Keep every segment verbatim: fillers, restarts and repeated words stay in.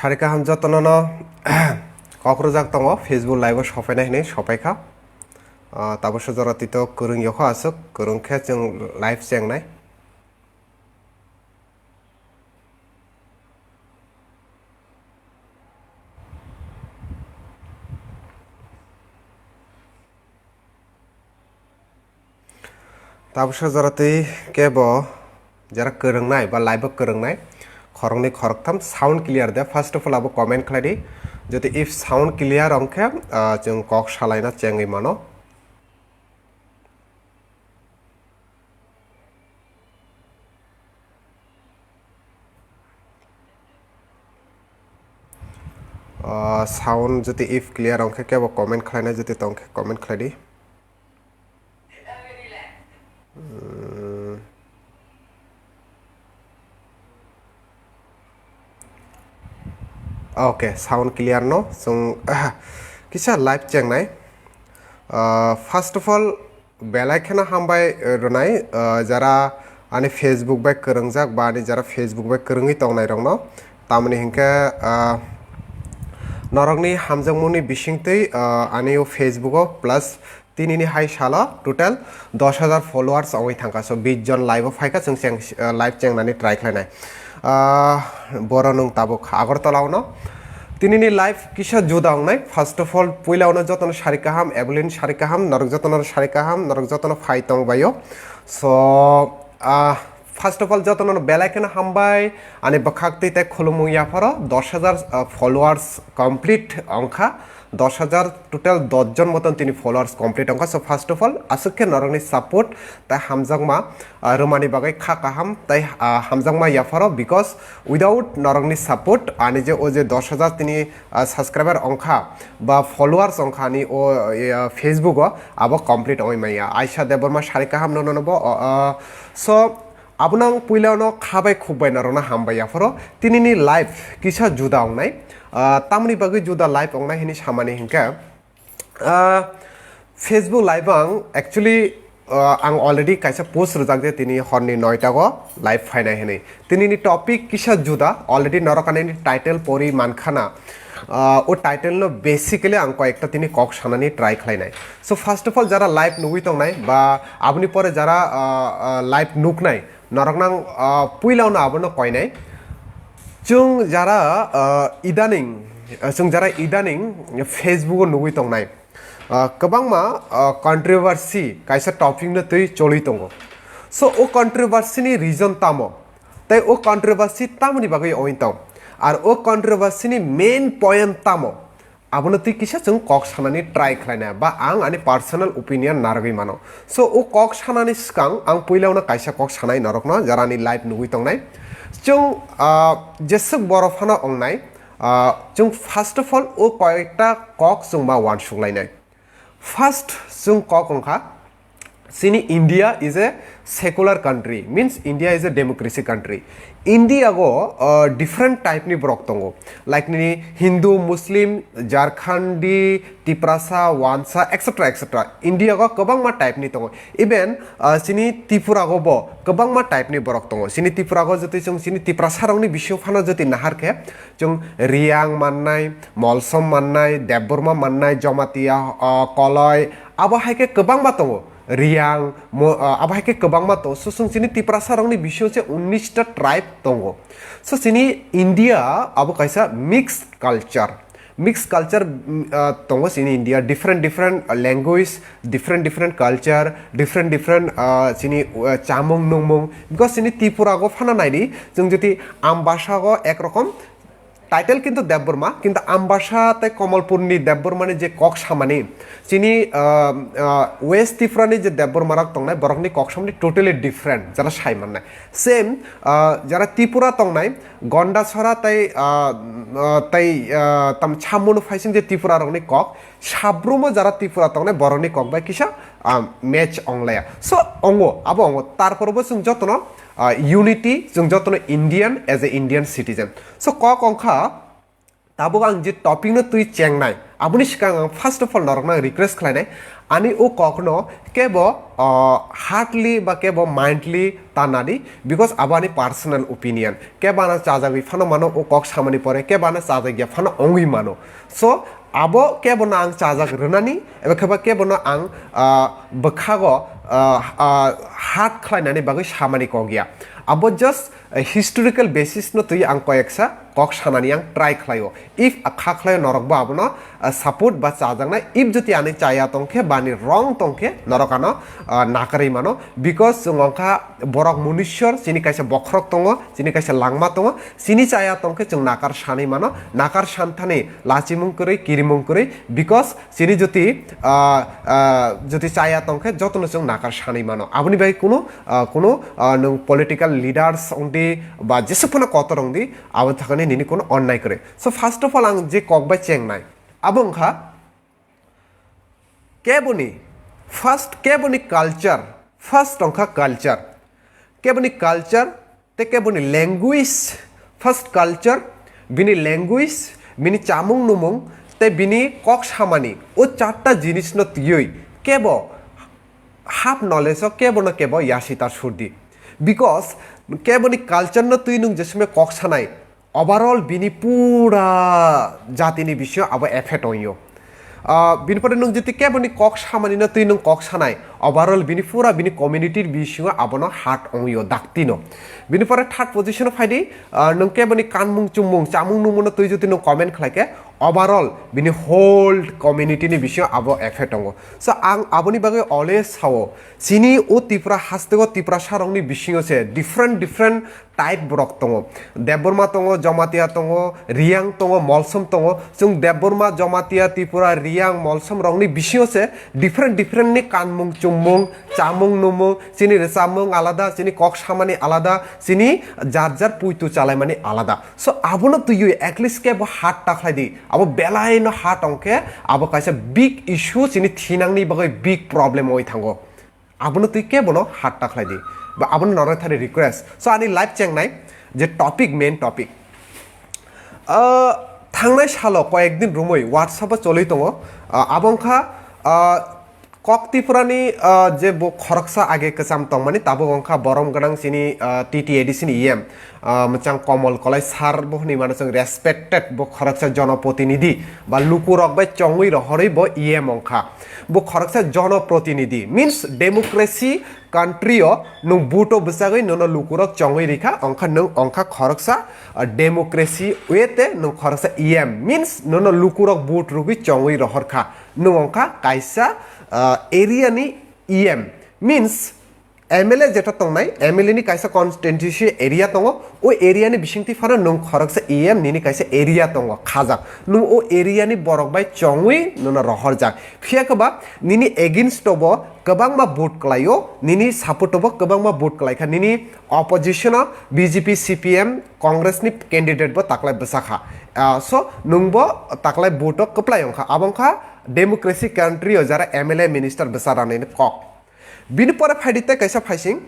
Hari kaham jotono no kok rwjak tongo, Facebook live o sopainai hinwi sopaikha. Ah, tabuksa jora tito kwrwng yokho aswk, kwrwng khe chwng live chengnai. Tabuksa jora twi kebo jara kwrwngnai ba live o kwrwngnai khoroknwi khoroktham sound clear de, first of all abo comment khlai di. Jodi if sound clear wng khe, ah, chwng kok salaina chengwi mano. Ah, sound jodi if clear wng khe kebo comment khlainai jodi tong khe comment khlai di. Hmm. Okay, sound clear no. Chwng kisa live chengnai. Ah, first of all, belai kheno hambai, eh, rwnai, eh, jara ani Facebook bai kwrwngjak ba ani jara Facebook bai kwrwngwi tongnai rokno. Tamoni hinkhe, ah, norokni hamjakmungni bisingtwi, ah, ani o Facebook o plus tinini hai salo total dos hajar followers ongwi thangkha. So, bis jon live o phaikha, chwng cheng, ah, live chengnani try khlainai. Ah, boro nwng tabuk Agartala o no. Tinini live kisa juda wngnai. First of all, puila uno jotono sari kaham, Evelyn sari kaham, norok jotono sari kaham, norok jotono phai tong baio. So, ah, first of all, jotono belai kheno hambai, ani bwkhak twi tei khulumung yapharo dos hajar, ah, followers complete wngkha, dos hajar total dos jon moton tini followers complete wngkha. So, first of all, aswk khe norokni support tei hamjakma, ah, rwmani bagwi kha kaham tei, ah, hamjakma yapharo, because without norokni support, ani je o je dos hajar tini, ah, subscriber wngkha ba followers wngkha ani o, ah, Facebook o, abo complete wngwi manya. Aisha Debbarma sari kaham no, no, no, bo, ah, ah, so, abono ang puila no kha bai khuk bai norokno hambai yapharo. Tinini live kisa juda wngnai. Ah, tamoni bagwi juda live wngnai hini samani hinkhe, ah, Facebook live ang actually, ah, ang already kaisa post rwjak je tini horni noita go live phainai hinwi. Tinini topic kisa juda, already norok ani title pori mankhana. Ah, o title no basically ang koyekta tini kok sanani try khlainai. So first of all, jara live nugwi tongnai ba aboni pore jara, ah, ah, live nuknai, norokno ang, ah, puila no abono koinai. Chwng jara, ah, idaning, ah, chwng jara idaning Facebook o nugwi tongnai, ah, kwbangma, ah, controversy kaisa topic no twi choli tongo. So o controversy ni reason tamo? Tei o controversy tamoni bagwi oi tong? Ar o controversy ni main point tamo? Abono twi kisa chwng kok sanani try khlaina ba ang ani personal opinion narwgwi mano. So o kok sanani swkang ang puila uno kaisa kok sanai norokno jara ani live nugwi tongnai. Chwng, ah, jeswk borok phano wngnai, ah, chwng first of all o koyekta kok chwng ma uansuk lainai. First chwng kok wngkha, chini India is a secular country, means India is a democracy country. India go, uh, different type ni borok tongo, like nini Hindu, Muslim, Jharkhandi, Tiprasa, Wansa, et cetera, et cetera. India go kwbangma type ni tongo. Even, uh, chini Tripura go bo kwbangma type ni borok tongo. Chini Tripura go jotoi chwng chini Tiprasa rokni bisio phano jotoi nahar khe, chwng Riyang mannai, Molsom mannai, Debbarma mannai, Jamatia, ah, Koloi, abo hai khe kwbangma tongo. Riyang, mo-, ah, abo hai khe kwbangma tongo. So, chwng chini Tiprasa rokni bisio se unnish ta tribe tongo. So, chini India abo kaisa mixed culture. Mixed culture, mm, ah, tongo chini India, different, different, ah, language, different, different culture, different, different, ah, chini, ah, chamung nungmung. Because chini Tripura go phano naidi, chwng jodi Ambasa go ek rokom, title kintu Debbarma, kintu Ambasa tei Komolpurni Debbarmani je kok samani, chini, ah, ah, West Tripurani je Debbarmarok tongnai, borokni kok samani totally different, jara sai mannai. Same, ah, jara Tripura tongnai, Gondasora tei, ah, ah, tei, ah, tam Chamunu phaising je Tripura rokni kok, sabrumo jara Tripura tongnai, borokni kok bai kisa, ah, match onglaya. So, ongo, abo ongo. Tarpor bo chwng jotono, ah, unity, chwng jotono Indian as a Indian citizen. So, kok ongkha, Tabuk ang je topic no twi chengnai, aboni swkang ang first of all norokno ang request khlainai, ani o kokno kebo, ah, hardly ba kebo mindly tanadi, because abo ani personal opinion. Kebo ano chajagwi phano mano, o kok samani pore kebo ano chajagya phano ongwi mano. So abo kebono ang chajak rwnani, eba kheba kebono ang, ah, bwkhago, ah, ah, hard khlainani bagwi samani kok ya. Abo just, eh, historical basis no twi ang koyeksa kok sanani ang try khlaio. If a kha khlaio norokbo abono, ah, support ba chajaknai. If jodi ani chaya tongkhe ba ani wrong tongkhe norok ano, ah, nakarwi mano. Because chwng wngkha borok munishyor, chini kaisa bokhorok tongo, chini kaisa langma tongo. Chini chaya tongkhe chwng nakar sanwi mano. Nakar santhani lachimung kwrwi, kirimung kwrwi. Because chini jodi, ah, ah, jodi chaya tongkhe jotono chwng nakar sanwi mano. Aboni bagwi kunu, ah, kunu, ah, nwng political leaders wngdi ba jesuk phano kotor wngdi, abo thakani nini kunu onnai kwrwi. So first of all ang je kok bai chengnai, abo wngkha keboni, first keboni culture, first wngkha culture. Keboni culture, tei keboni language, first culture, bini language, bini chamung numung, tei bini kok samani, o charta jinisno twiwi kebo half knowledge o kebono kebo yasita surdi. Because keboni culture no twi nwng jesumai kok sanai, overall bini pura jatini bisingo abo effect ongyo. Ah, bini pore nwng jiti keboni kok samani no twi nwng kok sanai, overall bini pura bini community bisingo abono hard ongyo, daktino. Bini pore third position o phaidi, ah, nwng keboni kanmung chumung chamung nungmung no twi jiti nwng comment khlaikhe, overall bini whole community ni bisingo abo effect tongo. So ang aboni bagwi always sao, chini o Tripura hasteo Tiprasa rokni bisingo se different different type borok tongo. Debbarma tongo, Jamatia tongo, Riyang tongo, Molsom tongo. Chwng Debbarma, Jamatia, Tripura, Riyang, Molsom rokni bisingo se different different ni kanmung chumung, chamung numung, chini rwchapmung alada, chini kok samani alada, chini jar jar puitu chalaimani alada. So abono twiwi at least kebo hard ta khlai di. Abo belai no hard ongkhe abo kaisa big issue, chini thinangni bagwi big problem oi thango. Abono twi kebono hard ta khlai di. Ba abono norok thani request. So ani live chengnai je topic, main topic. Ah, thangnai salo koyek din rumwi WhatsApp o cholwi tongo. Ah, abo wngkha, ah, Kok Tripura ni, ah, je bo khoroksa age kwcham tongmani, tabuk wngkha borom gwnang chini, ah, T T A D C ni E M, ah, mwchang Komol Kolai sir bo hwnwi mano chwng respected, bo khoroksa jonoprotinidhi ba lukurok bai chongwi rohorwi bo E M wngkha. Bo khoroksa jonoprotinidhi means democracy country o nwng vote o bwchagwi nono lukurok chongwi rikha, wngkha nwng wngkha khoroksa, ah, democracy way te nwng khoroksa E M means nono lukurok vote rwgwi chongwi rohorkha. Nwng wngkha kaisa, ah, area ni E M, means M L A jeta tongnai, M L A ni kaisa constituency area tongo, o area ni bisingtwi phano nwng khoroksa E M nini kaisa area tongo khajak, nwng o area ni borok bai chongwi nono rohorjak, phiya khe ba nini against o bo kwbangma vote kwlaio, nini support o bo kwbangma vote kwlaikha, nini opposition o B J P, C P M, Congress ni candidate bo taklai bwsakha. Ah, so nwng bo taklai vote o kwplai wngkha, abo wngkha democracy country o jara M L A minister bwsa ranai ni kok. Bini pore phaidi tei kaisa phaising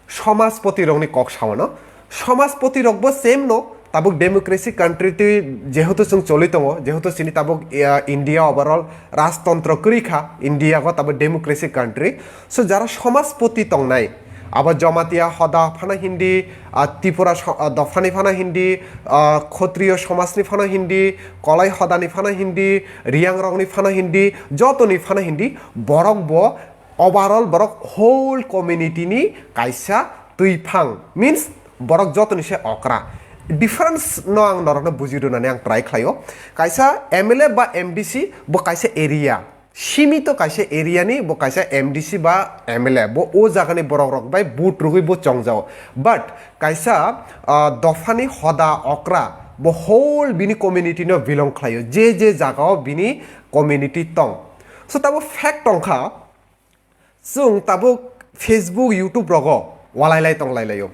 somajpoti rokni kok sao no. Somajpoti rok bo same no, tabuk democracy country twi jehetu chwng choli tongo, jehetu chini tabuk, ah, India overall rajtontro kwrwi kha, India go tabuk democracy country. So jara somajpoti tongnai, abo Jamatia hoda phano hindi, ah, Tripura so-, ah, dophani phano hindi, ah, Khotriyo somajni phano hindi, Kolai hodani phano hindi, Riyang rokni phano hindi, jotoni phano hindi, borok bo overall borok whole community ni kaisa twiphang, means borok jotoni se okra. Difference no ang norokno buji rwnani ang try khlaio. Kaisa M L A ba M D C bo kaisa area, simito kaisa area ni bo kaisa M D C ba M L A, bo o jagani borok rok bai vote rwgwi bo chongjao. But kaisa, ah, dophani hoda okra bo whole bini community no belong khlaio, je je jagao bini community tong. So tabo fact tongkha, chwng tabuk Facebook, YouTube rogo walai lai tong lai laio.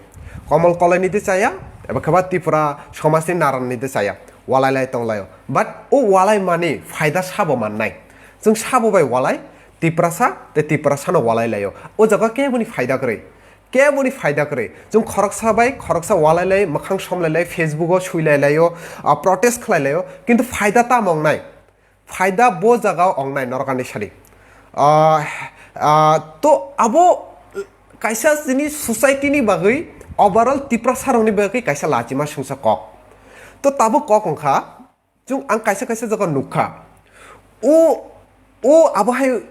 Komol Kolai ni de chaya, eba kheba Tripura somajni naran ni de chaya, walai lai tong laio. But o walai mani phaida sabo mannai. Chwng sabo bai walai, Tiprasa tei Tiprasa no walai laio. O jaga keboni phaida kwrwi. Keboni phaida kwrwi. Chwng khoroksa bai khoroksa walai lai, mwkhang somlai lai, Facebook o suilai laio, ah, protest khlai laio, kintu phaida tamo wngnai? Phaida bo jaga o wngnai norok ani sadi. Ah, ah, to abo kaisa chini society ni bagwi, overall Tiprasa rokni bagwi kaisa lachima sungsa kok. To tabuk kok wngkha, chwng ang kaisa kaisa jaga nukha. O, o abo hai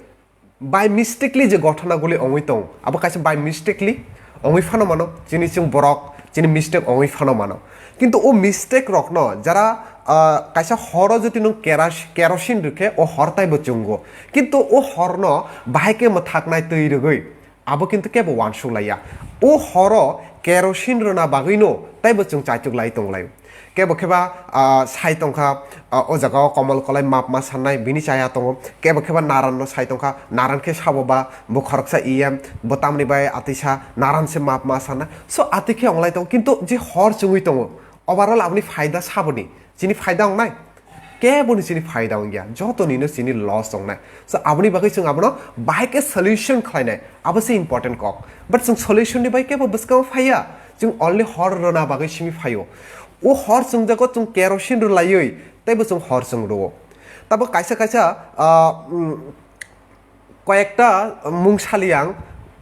by mistakenly je ghotona guli ongwi tong, abo kaisa by mistakenly ongwi phano mano, chini chwng borok chini mistake ongwi phano mano. Kintu o mistake rokno jara, ah, kaisa horo jodi nwng keras-, kerosene rwkhe o hor taibo chwngo. Kintu o horno bahai khe mwthaknai twi rwgwi abo kintu kebo uansuk laiya. O horo kerosene rwna bagwino taibo chwng chaichuk lai tong lai. Kebo kheba, ah, sai tongkha, ah, o jaga o Komol Kolai map ma sannai, bini chaya tongo. Kebo kheba Naran no sai tongkha, Naran khe sabo ba, bo khoroksa E M, bo tamni bai atisa, Naran se map ma sannai. So, ati khe onglai tongo, kintu je hor chungwi tongo, overall aboni phaida saboni, chini phaida ongnai? Keboni chini phaida ongya, joto nino chini loss ongnai. So, aboni bagwi chwng abono bahai khe solution khlainai, abo se important kok. But chwng solution ni bai kebo bwskango phaiya, chwng only hor rwna bagwi simi phaio. O hor chwngjago chwng kerosene rwlaiwi, teibo chwng hor chwng rwo. Tabo kaisa kaisa, ah, mm, koyekta mung sali ang,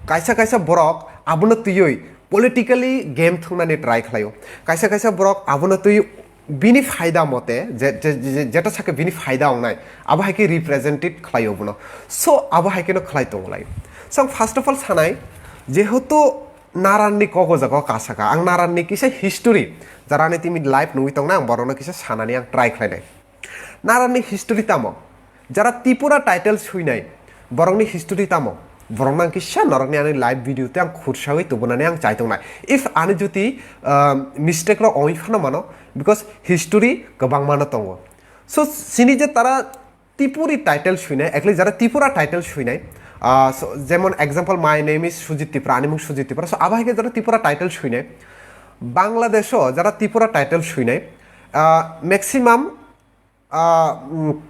kaisa kaisa borok abono twiwi politically game thwngnani try khlaio. Kaisa kaisa borok abono twi bini phaida mote, je, je, je, jeta sakhe bini phaida ongnai, abo hai khe represented khlaio bono. So, abo hai kheno khlai tonglaio. So, ang first of all sanai, jehetu Naranni kok o jaga o kasaka, ang Naranni kisa history, jarani timi live nugwi tongna, ang borokno kisa sanani ang try khlainai. Naranni history tamo? Jara Tripura title suinai, borokni history tamo? Borokno ang kisa norokni ani live video te ang khursawi tubunani ang chai tongnai. If ani jodi, ah, mistake rok ongwi phano mano, because history kwbangmano tongo. So, sini je tara Tripuri title suinai, actually jara Tripura title suinai, ah, so, jemon example, "My name is Sujit Tripura," ani mung Sujit Tripura. So, abo hai khe jara Tripura title suinai. Bangladesh o jara Tripura title suinai, ah, maximum, ah, mm,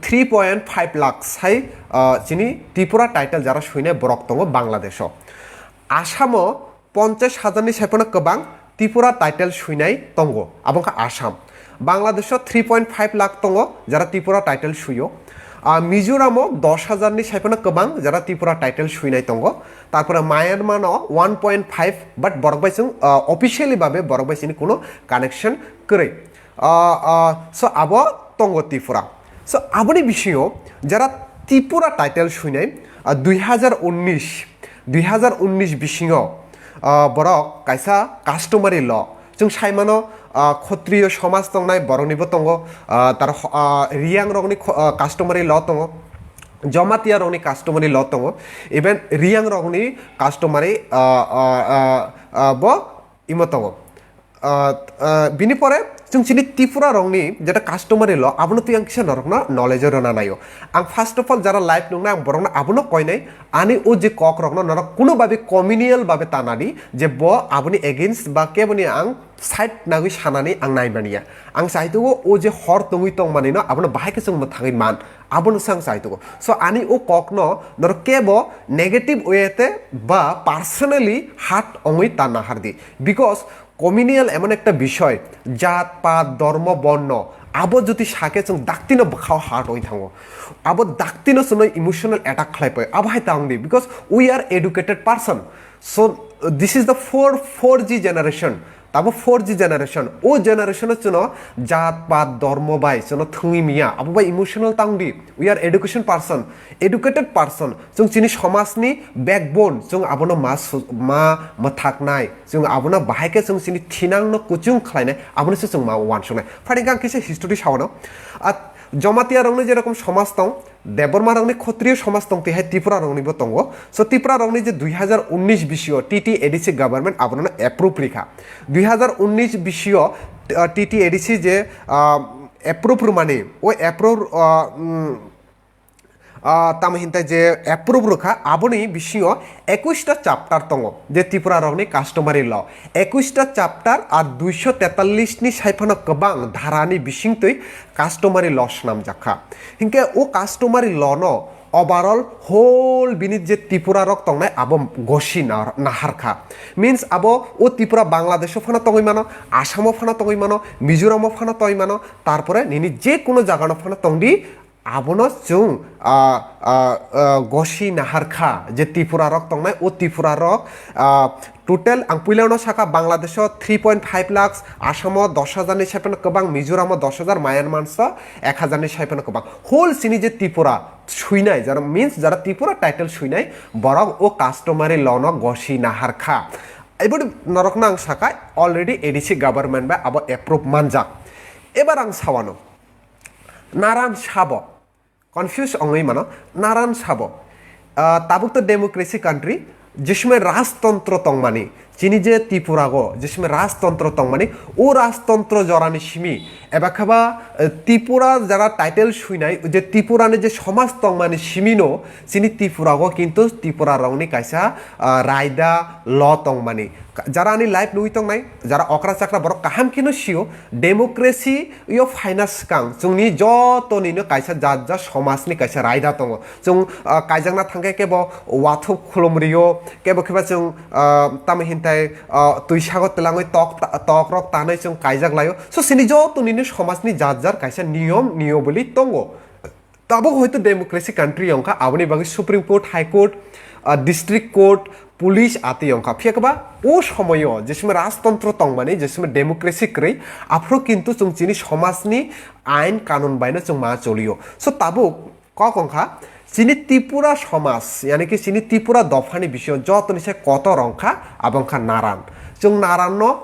three point five lakh sai, ah, chini Tripura title jara suinai borok tongo Bangladesh o. Assam o ponchash hajar ni sai phano kwbang Tripura title suinai tongo, abo wngkha Assam. Bangladesh o three point five lakh tongo, jara Tripura title suio. Ah, Mizoram o dos hajar ni sai phano kwbang, jara Tripura title suinai tongo. Tarpore Myanmar no one point five, but borok bai chwng, ah, officially babe borok bai chini kuno connection kwrwi. Ah, ah, so abo tongo Tripura. So aboni bisingo jara Tripura title suinai, ah, dui hajar unnish, dui hajar unnish bisingo, ah, borok kaisa customary law. Chwng sai mano, ah, Khotriyo somaj tongnai boroknibo tongo, ah, tar, ah, Riyang rokni kho-, ah, customary law tongo, Jamatia rokni customary law tongo, even Riyang rokni customary, ah, ah, ah, ah, bo imo tongo. Ah, ah, bini pore chwng chini Tripura rokni jeta customary law, abono twi ang kisa norokno knowledge o rwna naio. Ang first of all jara live nuknai, ang borokno abono koinai, ani o je kok rokno norok kuno babe communal babe tanadi, je bo aboni against ba keboni ang side nagwi sanani ang naimaniya. Ang saitugo o je hor tongwi tongmanino abono bahai khe chwng mwthangwi man, abono se ang saitugo. So ani o kokno norok kebo negative way te ba personally hurt ongwi ta nahardi, because communal emon ekta bishoy, jat, pat, dhormo, borno, abo jodi sake chwng daktino bwkhao hurt oi thango, abo daktino chwngno emotional attack khlai pai, abo hai tangdi, because we are educated person. So, this is the four, four G generation. Tabo four G generation. O generation o chwngno jat, pat, dhormo bai chwngno thwngwi miya, abo bai emotional tangdi. We are education person, educated person. Chwng chini somajni backbone, chwng abono ma su-, ma mwthaknai, chwng abono bahai khe chwng chini thinangno kuchung khlainai, abono se chwng ma uansuknai. Phaidi ang kisa history sawano. At Jamatia rokni je rokom somaj tong, Debbarma rokni Khotriyo somaj tong, tihai Tripura roknibo tongo. So Tripura rokni je dui hajar unnish bisio T T A D C government abono approve rikha. Dui hajar unnish bisio, uh, T T A D C je, uh, approve rwmani, o approve, uh, mm, ah, tamo hintai je approve rwkha, aboni bisingo ekush ta chapter tongo, je Tripura rokni customary law. Ekush ta chapter ar duisho tetallish ni saiphano kwbang dharani bisingtwi customary law swnamjakha. Hinkhe o customary law no Overall whole bini je Tripura rok tongnai abo gosi na-, nahar kha. Means abo o Tripura Bangladesh o phano tongwi mano, Assam o phano tongwi mano, Mizoram o phano tongwi mano, tarpore nini je kuno jaga no phano tongdi, abono chwng, ah, ah, ah, gosi nahar kha je Tripura rok tongnai, o Tripura rok, ah, total ang puila no saka Bangladesh o three point five lakhs, Assam o dos hajar ni sai phano kwbang, Mizoram o dos hajar, Myanmar so ek hajar ni sai phano kwbang. Whole chini je Tripura suinai, jara means jara Tripura title suinai, borok o customary law no gosi nahar kha. Ebo norok no ang saka already A D C government bai abo approve manjak. Ebar ang sawano, naran sabo, confuse ongwi mano, naran sabo. Ah, tabuk to democracy country, je somoi rajtontro tongmani, chini je Tripura go, je somoi rajtontro tongmani, o rajtontro jorani simi, eba khaba, eh, Tripura jara title suinai, je Tripura ni je somaj tongmani simi no, chini Tripura go kintu Tripura rokni kaisa, ah, raida law tongmani. Ka-, jara ani live nugwi tongnai, jara okra chakra borok kaham kheno sio, democracy yo phaina swkang chwngni joto nino kaisa jat jat somajni kaisa raida tongo. Chwng, ah, kaijakna thangkhe kebo wathup khulum rio, kebo kheba chwng, ah, tamo hintai, ah, twi sago twlangwi tok ta-, tok rok tanwi chwng kaijak laio. So chini joto nini somajni jat jat kaisa niyom niyoboli tongo. Tabuk hoito democracy country wngkha, aboni bagwi Supreme Court, High Court, ah, District Court, police atwi wngkha. Phiya khe ba o somoyo je somoi rajtontro tongmani, je somoi democracy kwrwi, aphuru kintu chwng chini somajni ain kanun baino chwng ma cholio. So tabuk kok wngkha, chini Tripura somaj, yani ki chini Tripura dophani bisingo jotoni se kotor wngkha, abo wngkha naran. Chwng naranno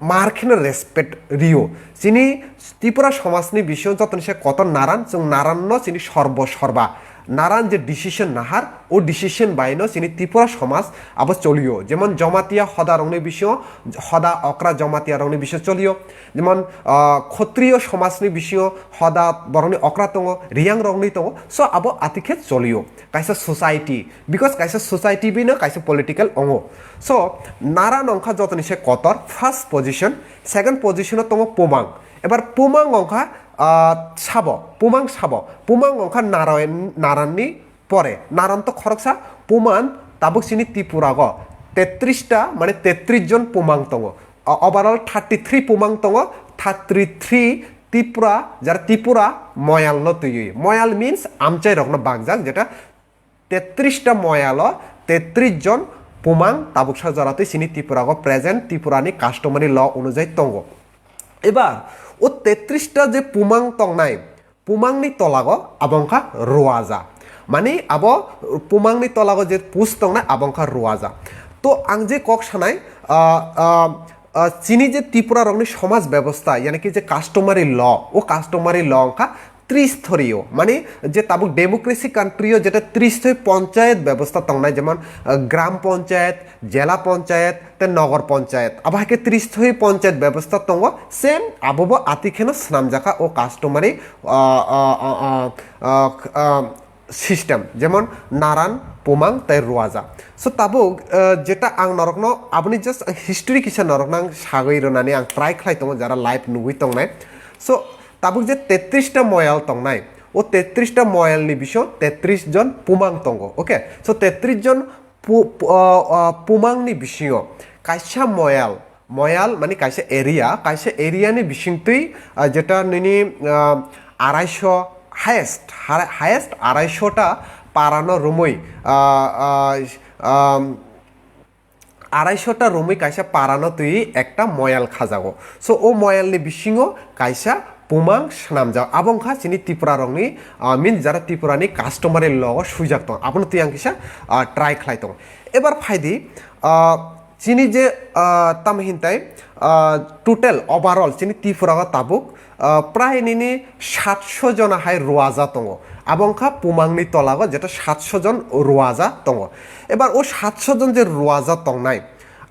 mar kheno respect rio. Chini Tripura somajni bisingo jotoni se kotor naran, chwng naranno chini sorbo sorba. Naran je decision nahar, o decision baino chini Tripura somaj abo cholio. Jemon Jamatia hoda rokni bisingo, hoda okra Jamatia rokni bisingo cholio. Jemon, ah, Khotriyo somajni bisingo hoda borokni okra tongo, Riyang rokni tongo. So abo atikhe cholio. Kaisa society, because kaisa society bino kaisa political ongo. So, naran wngkha jotoni se kotor, first position, second position o tongo pumang. Ebar pumang wngkha, ah, sabo, pumang sabo, pumang wngkha naran, naranni pore, naran to khoroksa, puman tabuk chini Tripura go tetris ta, mane tetris jon pumang tongo. O-, overall thirty three pumang tongo, thirty three Tripura, jara Tripura moyal no twiwi. Moyal means amchai rokno bangjak, jeta tetris ta moyalo tetris jon pumang tabuksa jora twi chini Tripura go present Tripura ni customary law onujai tongo. Ebar o tetris ta je pumang tongnai, pumangni tolago abo wngkha ruaja. Mani abo pumangni tolago je post tongnai abo wngkha ruaja. To ang je kok sanai, ah, ah, ah, chini je Tripura rokni somaj bebosta, yani ki je customary law, o customary law wngkha tris thorio. Mani je tabuk democracy country o jeta tris thoi ponchayat bebosta tongnai, jemon, ah, gram ponchayat, jela ponchayat, tei nogor ponchayat. Abo hai khe tris thoi ponchayat bebosta tongo, same abo bo ati kheno swnamjakha o customary, ah, ah, ah, ah, ah, ah, system, jemon naran, pumang tei ruaja. So tabuk, ah, jeta ang norokno aboni just ang history kisa norokno ang sagwi rwnani ang try khlai tongo jara live nugwi tongnai. So tabuk je tetris ta moyal tongnai, o tetris ta moyalni bisingo tetris jon pumang tongo, okay? So tetris jon pu-, pu-, ah, ah, pumangni bisingo kaisa moyal, moyal mani kaisa area, kaisa area ni bisingtwi, ah, jeta nini, ah, araiso highest, ha-, highest araiso ta parano romwi, ah, ah, um, araiso ta romwi kaisa parano twi ekta moyal khajago. So o moyalni bisingo kaisa pumang swnamjak. Abo wngkha chini Tripura rokni, ah, means jara Tripura ni customary law o swijak tong. Abono twi ang kisa, ah, try khlai tong. Ebar phaidi, ah, chini je, ah, tamo hintai, ah, total overall chini Tripura o tabuk, ah, prai nini satso jona hai ruaja tongo. Abo wngkha pumangni tolago jeta satso jon ruaja tongo. Ebar o satso jon je ruaja tongnai,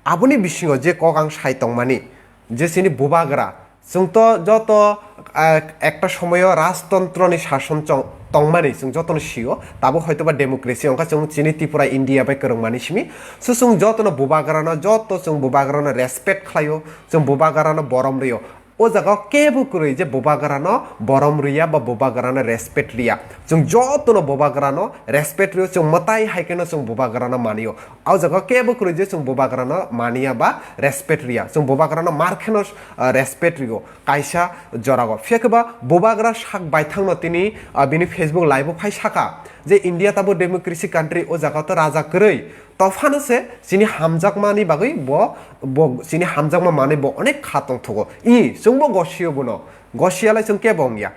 aboni bisingo je kok ang sai tongmani, je chini bubagra, chwng to joto, ah, ekta somoyo rajtontroni sason chong-, tongmani chwng jotono sio, tabuk hoitoba democracy wngkha chwng chini Tripura India bai kwrwngmani simi. So chwng jotono bubagrano, joto chwng bubagrano respect khlaio, chwng bubagrano borom rio. O jaga o kebo kwrwi je bubagrano borom riya ba bubagrano respect riya. Chwng jotono bubagrano respect rio, chwng mwtai hai kheno chwng bubagrano manio. O jaga o kebo kwrwi je chwng bubagrano maniya ba respect riya. Chwng bubagrano mar kheno, ah, respect rio. Kaisa jorago. Phiya khe ba bubagra sak baithangno tini, ah, bini Facebook live o phai saka je India tabo democracy country, o jaga to raja kwrwi. Tophano se chini hamjakmani bagwi bo, bo chini hamjakma manwi bo onek kha tongthogo. I, chwngbo gosio bono. Gosialai chwng kebo wngya.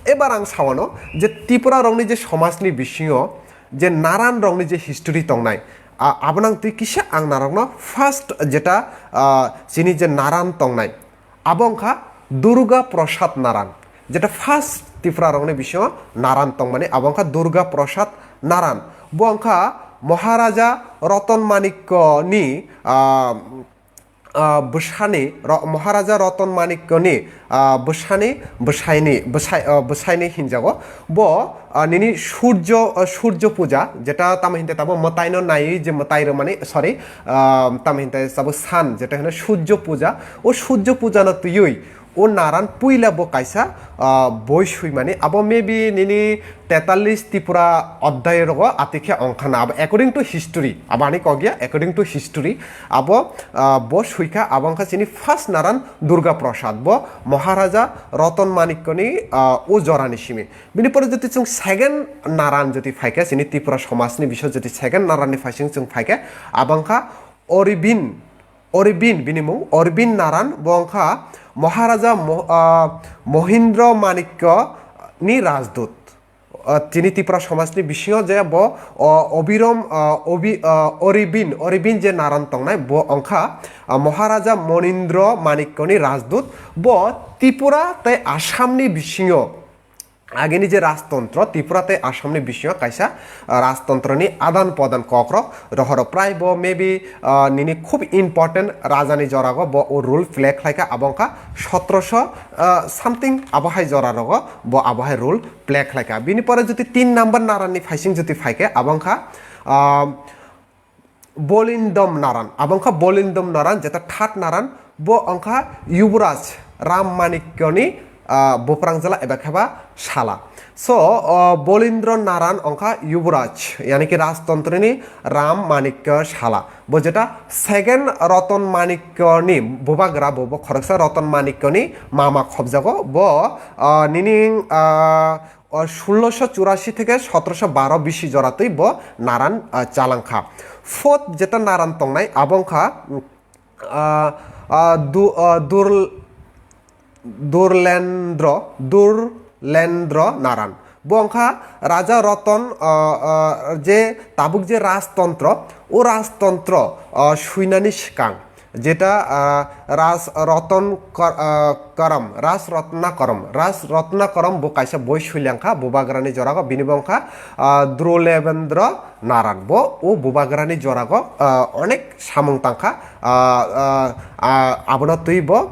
Ebar ang sawano je Tripura rokni je somajni bisingo je naran rokni je history tongnai, a-, abonang twi kisa ang narokno first jeta, ah, chini je naran tongnai, abo wngkha Durga Prasad Naran. Jeta first Tripura rokni bisingo naran tongmani, abo wngkha Durga Prasad Naran. Bo wngkha Maharaja Ratan Manikya ni, ah, ah, bwsani, Ro-, Maharaja Ratan Manikya ni, ah, bwsani, bwsaini, bwsai-, ah, bwsaini hinjago. Bo, ah, nini Surjo, ah, Surjo Puja, jeta tamo hinte tamo mwtaino naiwi je mwtai rwmani, sorry, ah, tamo hinte sabo sun, jeta hino Surjo Puja. O Surjo Puja no twiwi o naran puila bo kaisa, ah, boi swimani. Abo maybe nini tetalis Tripura adhyay rogo atikhe ongkhana. Abo according to history. Abo ani kok ya, according to history. Abo, ah, bo swikha, abo wngkha chini first naran Durga Prasad. Bo Maharaja Ratan Manikya ni, ah, o jorani simi. Bini pore jodi chwng second naran jodi phaikhe, chini Tripura somajni bising jodi second naranni phaising chwng phaikhe, abo wngkha Oribin, Oribin bini mung, Oribin Naran, bo wngkha Maharaja Mo-, ah, Mohindra Manikya ni Rajdoot. Ah, chini Tripura somajni bisingo je bo, o, Obirom, ah, Obi-, ah, Oribin, Oribin je Naran tongnai, bo wngkha, ah, Maharaja Monindra Manikya ni Rajdoot. Bo Tripura tei Assamni bisingo agini je rajtontro, Tripura tei Assamni bisingo kaisa, ah, rajtontroni adan podan kokrok rohoro. Prai bo maybe, ah, nini khub important rajani jorago bo o role play khlaikha, abo wngkha sotoroso, ah, something abo hai jora rogo bo abo hai role play khlaikha. Bini pore jodi tin number naranni phaising jodi phaikhe, abo wngkha, ah, Bolindom Naran, abo wngkha Bolindom Naran, jeta third Naran, bo wngkha Yuvraj Ram Manikyani, ah, buprangjala eba kheba sala. So, ah, Bolindro Naran wngkha Yuvraj, yani ki rajtontroni Ram Manikya sala. Bo jeta second Ratan Manikyani bubagra, bo, bo khoroksa Ratan Manikyani mama khobjago, bo, ah, nini, ah, o sulloso churasi theke sotoroso baro bisi jora twi bo naran, ah, chalangkha. Fourth jeta naran tongnai abo wngkha, ah, ah, du-, ah, dur-, Durlendro, Durlendro Naran. Bo wngkha Raja Roton, ah, ah, je tabuk je rajtontro, o rajtontro, ah, suinani swkang. Jeta, ah, Ras Roton Kor-, ah, Karam, Ras Rotna Karam, Ras Rotna Karam bo kaisa boi suilangkha bubagrani jorago, bini bo wngkha, ah, Drulebendra Naran. Bo o bubagrani jorago, ah, onek samung tangkha, ah, ah, ah, abono twi bo,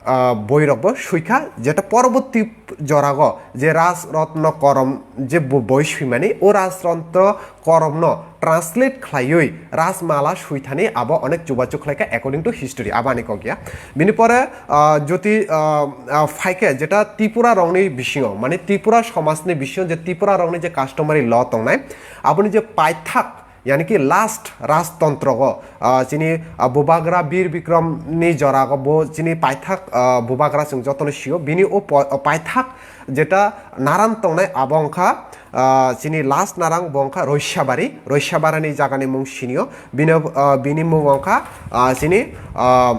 ah, boirokbo suikha, jeta poroborti jorago je Ras Rotna Karam je bo boi suimani, o Ras Rotna Karamno translate khlaiwi Rajmala suithani abo onek chubachu khlaikha according to history, abo ani kok ya. Bini pore, ah, joti, ah, ah, phaikhe jeta Tripura rokni bisingo, mane Tripura somajni bisingo je Tripura rokni je customary law tongnai, aboni je paithak, yani ki last rajtontrogo, ah, chini, ah, bubagra Bir Bikramni jorago bo chini paithak, ah, bubagra chwng jotono sio, bini o po-, o paithak jeta naran tongnai abo wngkha, ah, chini last narang bo wngkha Roisabari, Roisabarini jagani mung sinio, bini, ah, bini mung wngkha, ah, chini, ah,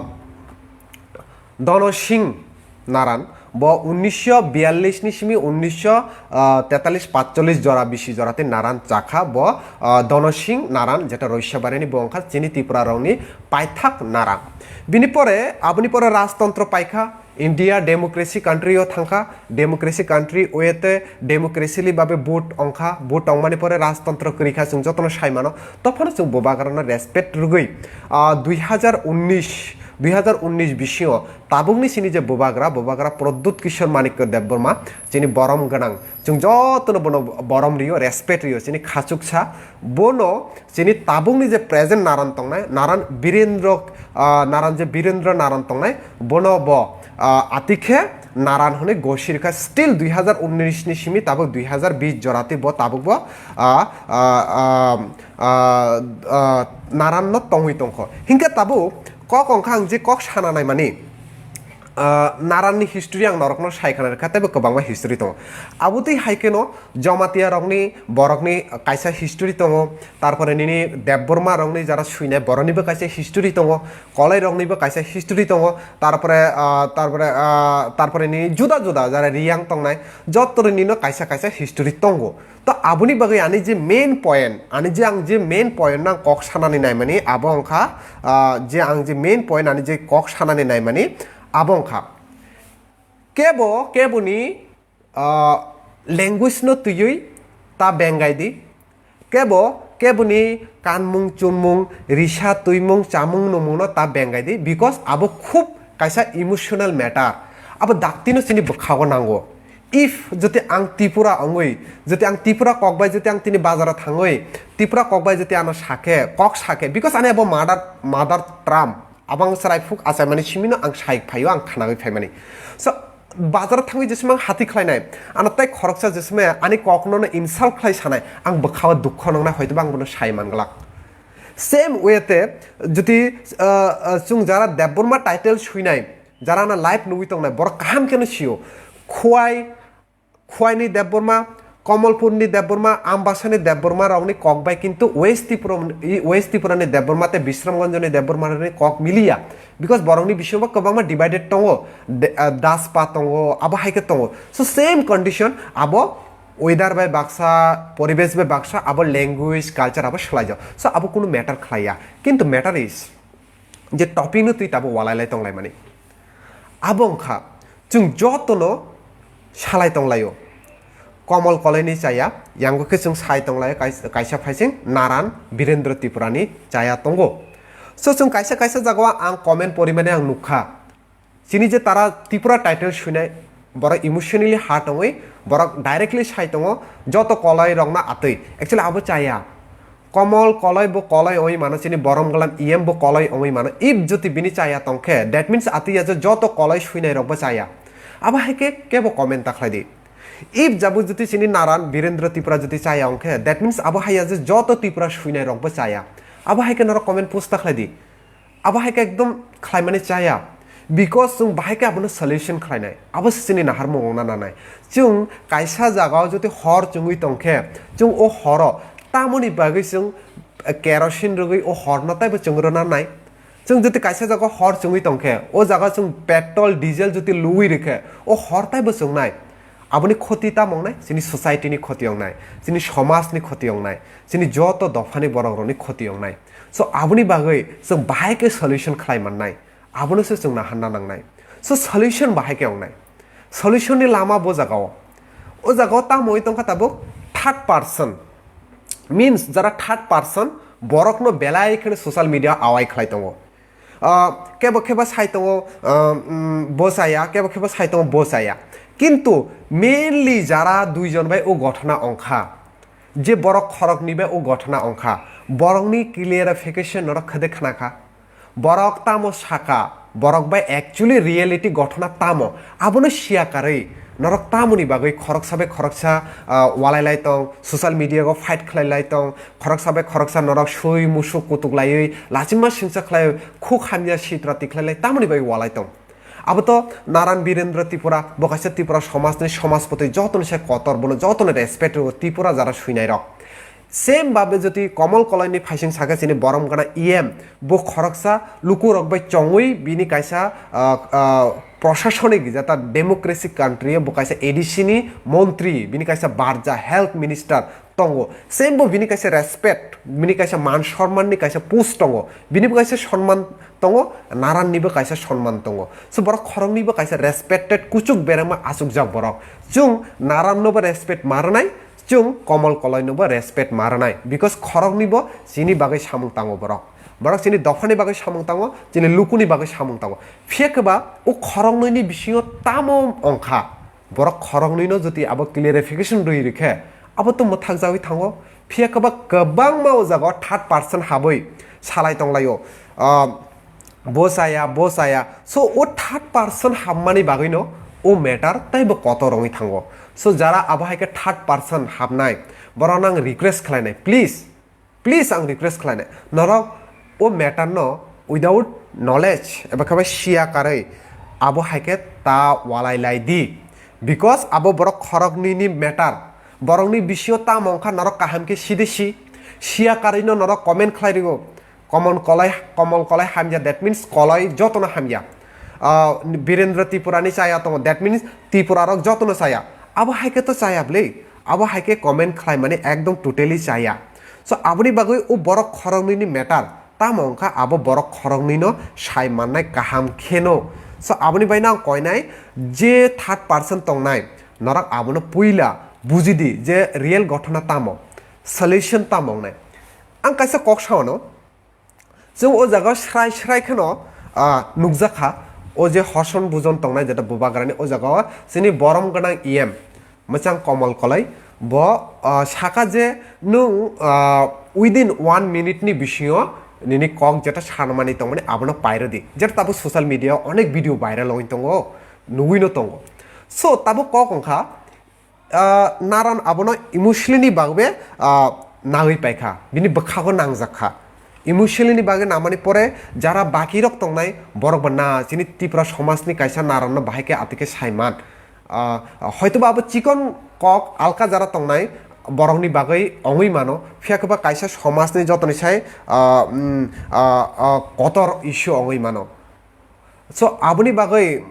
Donosing Naran. Bo unnisho biyallis ni simi unnisho tetalis patchollis jora bisi jora tei naran chakha bo, ah, Donosing Naran, jeta Roisabari ni bo wngkha chini Tripura rokni paithak naran. Bini pore, aboni pore rajtontro paikha, India democracy country o thangkha, democracy country o ete democratically babe vote ongkha, vote ongmani pore rajtontro kwrwikha, chwng jotono saimano, tophano chwng bubagrano respect rwgwi, ah, dui hazar unnish dui hazar unnish bisingo tabukni chini je bubagra, bubagra Pradyut Kishore Manikya Debbarma, chini borom gwnang, chwng jotono bono borom rio, respect rio, chini khachuksa, bono chini tabukni je present Naran tongnai, Naran Birendra, ah, Naran je Birendra Naran tongnai, bono bo, ah, atikhe Naran hwnwi gosirkha, still dui hazar unnish ni simi tabuk dui hazar bish jorati bo tabuk bo, ah, ah, ah, ah, ah, Naran no tongwi tongkho. Hinkhe tabuk kok wngkha ang je kok sana naimani, ah, Naran ni history ang norokno sai khana rwkha, teibo kwbangma history tongo. Abotwi hai kheno Jamatia rokni, borokni kaisa history tongo, tarpore nini Debbarma rokni jara suinai boroknibo kaisa history tongo, Kolai roknibo kaisa history tongo, tarpore, ah, tarpore, ah, tarpore nini juda juda jara Riyang tongnai, jotto nino kaisa kaisa history tongo. To aboni bagwi ani je main point, ani je ang je main point no ang kok sanani naimani abo wngkha, ah, je ang je main point ani je kok sanani naimani abo wngkha. Kebo, keboni, ah, language no twiwi ta bengai di. Kebo, keboni kanmung, chunmung, risa, twimung, chamung, nungmung no ta bengai di. Because abo khub kaisa emotional matter. Abo daktino chini bwkhago nango. If jodi ang Tripura ongwi, jodi ang Tripura kok bai jodi ang tini bazaro thangwi, Tripura kok bai jodi ano sakhe, kok sakhe, because ani abo mother, mother tongue, abang chwrai phuk achaimani simino ang sai phaio, ang khanagwi phaimani. So, bazaro thangwi jesima ang hati khlainai, ano tei khoroksa jesima ani kokno no insult khlai sanai, ang bwkhao dukho nangnai, hoito ba ang bono sai manglak. Same way te, jodi, uh, uh, chwng jara Debbarma title suinai, jara na live nugwi tongnai, borok kaham kheno sio. Khwai, Khwaini Debbarma, Komolpurni Debbarma, Ambasani Debbarma rokni kok bai kintu West Tripura, West Tripurani Debbarma tei Bisramganjni Debbarma rokni kok miliya. Because borokni bisingo kwbangma divided tongo, de-, ah, Daspa tongo, abo hai khe tongo. So same condition abo weather bai baksa, poribesh bai baksa, abo language, culture abo swlaijak. So abo kunu matter khlaiya. Kintu matter is, je topic no twi tabuk walai lai tong lai mani. Abo wngkha, chwng jotono salai tong laio. Komol Kolaini chaya, yango khe chwng sai tong laio, kais-, kaisa phaising Naran Birendra Tripurani chaya tongo. So chwng kaisa kaisa jagao ang comment porimani ang nukha. Chini je tara Tripura title suinai, borok emotionally hurt ongwi, borok directly sai tongo, joto Kolai rokno atwi. Actually, abo chaya. Komol Kolai bo Kolai ongwi mano, chini Borom Gwnang E M bo Kolai ongwi mano. If jodi bini chaya tongkhe, that means atwi ya je joto Kolai suinai rokbo chaya. Abo hai khe kebo comment ta khlai di. If jabo jodi chini Naran Birendra Tripura jodi chaya ongkhe, that means abo hai ya je joto Tripura suinai rokbo chaya. Abo hai khe norok comment post ta khlai di. Abo hai khe ekdom khlaimani chaya. Because chwng bahai khe abono solution khlainai. Abo se chini naharmung wngna nanai. Chwng kaisa jagao jodi hor chwngwi tongkhe, chwng o horo tamoni bagwi chwng, eh, kerosene rwgwi o horno taibo chwng rwna nai. Chwng jodi kaisa jagao hor chwngwi tongkhe, o jaga chwng petrol, diesel jodi luwi rwkhe, o hor taibo chwngnai. Aboni khoti tamo wngnai? Chini society ni khoti wngnai, chini somaj ni khoti wngnai, chini joto dopha ni borok rok ni khoti wngnai. So aboni bagwi chwng bahai khe solution khlai mannai, abono se chwng naharna nangnai. So solution bahai khe wngnai? Solution ni lama bo jaga o, o jaga o tamo wi tongkha tabuk third person, means jara third person borok no belai kheno social media awai khlai tongo. Ah, kebo kebo sai tongo, ah, mm, bo chaya, kebo kebo sai tongo bo chaya. Kintu mainly jara duijon bai o ghotona ongkha, je borok khoroknwi bai o ghotona ongkha, borokni clarification norok khede khnakha. Borok tamo saka, borok bai actually reality ghotona tamo, abono siya karwi norok tamoni bagwi khoroksa bai khoroksa, ah, walai lai tong, social media o fight khlai lai tong, khoroksa bai khoroksa norok sui musuk kutuk laiwi lachima singcha khlai khuk hamya sitra tikhlai lai tamoni bai walai tong. Abo to Naran Birendra Tripura, bo kaisa Tripura somajni somajpoti, jotoni se kotor, bono jotoni respect rwo Tripura jara suinai rok. Same babe jodi Komol Kolaini phaising sakhe chini Borom Gana E M, bo khoroksa lukurok bai chongwi bini kaisa, ah, ah, prosasonik jata democracy country bo kaisa A D C ni montri, bini kaisa barja health minister, tongo. Same bo bini kaisa respect, bini kaisa man sonman ni kaisa post tongo. Bini bo kaisa sonman tongo, Naran ni bo kaisa sonman tongo. So borok khoroknwi bo kaisa respected kuchuk berema achukjak borok. Chwng Naran no bo respect ma rwnai, chwng Komol Koloi no bo respect ma rwnai. Because khoroknwi bo chini bagwi samung tango borok. Borok chini dophani bagwi samung tango, chini lukuni bagwi samung tango. Phiya khe ba o khoroknwini bisingo tamo wngkha? Borok khoroknwino jodi abo clarification rwi rikhe, abo to mwthakjagwi thango. Phiya khe ba kwbangma o jagao third person habwi salai tonglaio. Ah, bo chaya, bo chaya. So, o third person habmani bagwino o matter teibo kotor wngwi thango. So, jara abo hai khe third person habnai, borokno ang request khlainai, please, please ang request khlainai, norok o matter no without knowledge eba khe ba siya karwi abo hai khe ta walai lai di, because abo borok khoroknwini matter, borokni bisingo tamo wngkha norok kaham khe sidi si, siya karwino norok comment khlai rwo, Komon Kolai, Komol Kolai hamya, that means Kolai jotono hamya. Ah, Birendra Tripurani chaya tongo, that means Tripura rok jotono chaya. Abo hai khe to chaya bwle, abo hai khe comment khlai mani ekdom totally chaya. So aboni bagwi o borok khoroknwini matter tamo wngkha abo borok khoroknwino sai mannai kaham kheno. So aboni bai no ang koinai je third person tongnai, norok abono puila buji di je real gothona tamo, solution tamo wngnai. Ang kaisa kok sao no, chwng o jaga srai srai kheno, ah, nukjakha, o je Hoson Bujon tongnai, jeta Bubagrani o jaga o chini borom gwnang E M, mwchang Komol Kolai, bo, ah, saka je nwng, ah, within one minute ni bisingo nini kok jeta sanmani tongmani abono pairodi. Jeta tabuk social media o onek video viral wngwi tongo, nugwino tongo. So, tabuk kok wngkha, ah, naran abono emotionally bagwi, ah, nangwi paikha, bini bwkhago nangjakha. Emotionally bagwi namani pore jara baki rok tongnai borok bo na chini Tripura somajni kaisa naranno bahai khe atike saiman. Ah, hoitoba abo chikon kok alka jara tongnai borokni bagwi ongwi mano, phiya khe ba kaisa somajni jotoni sai, ah, mm, ah, ah, kotor issue ongwi mano. So aboni bagwi,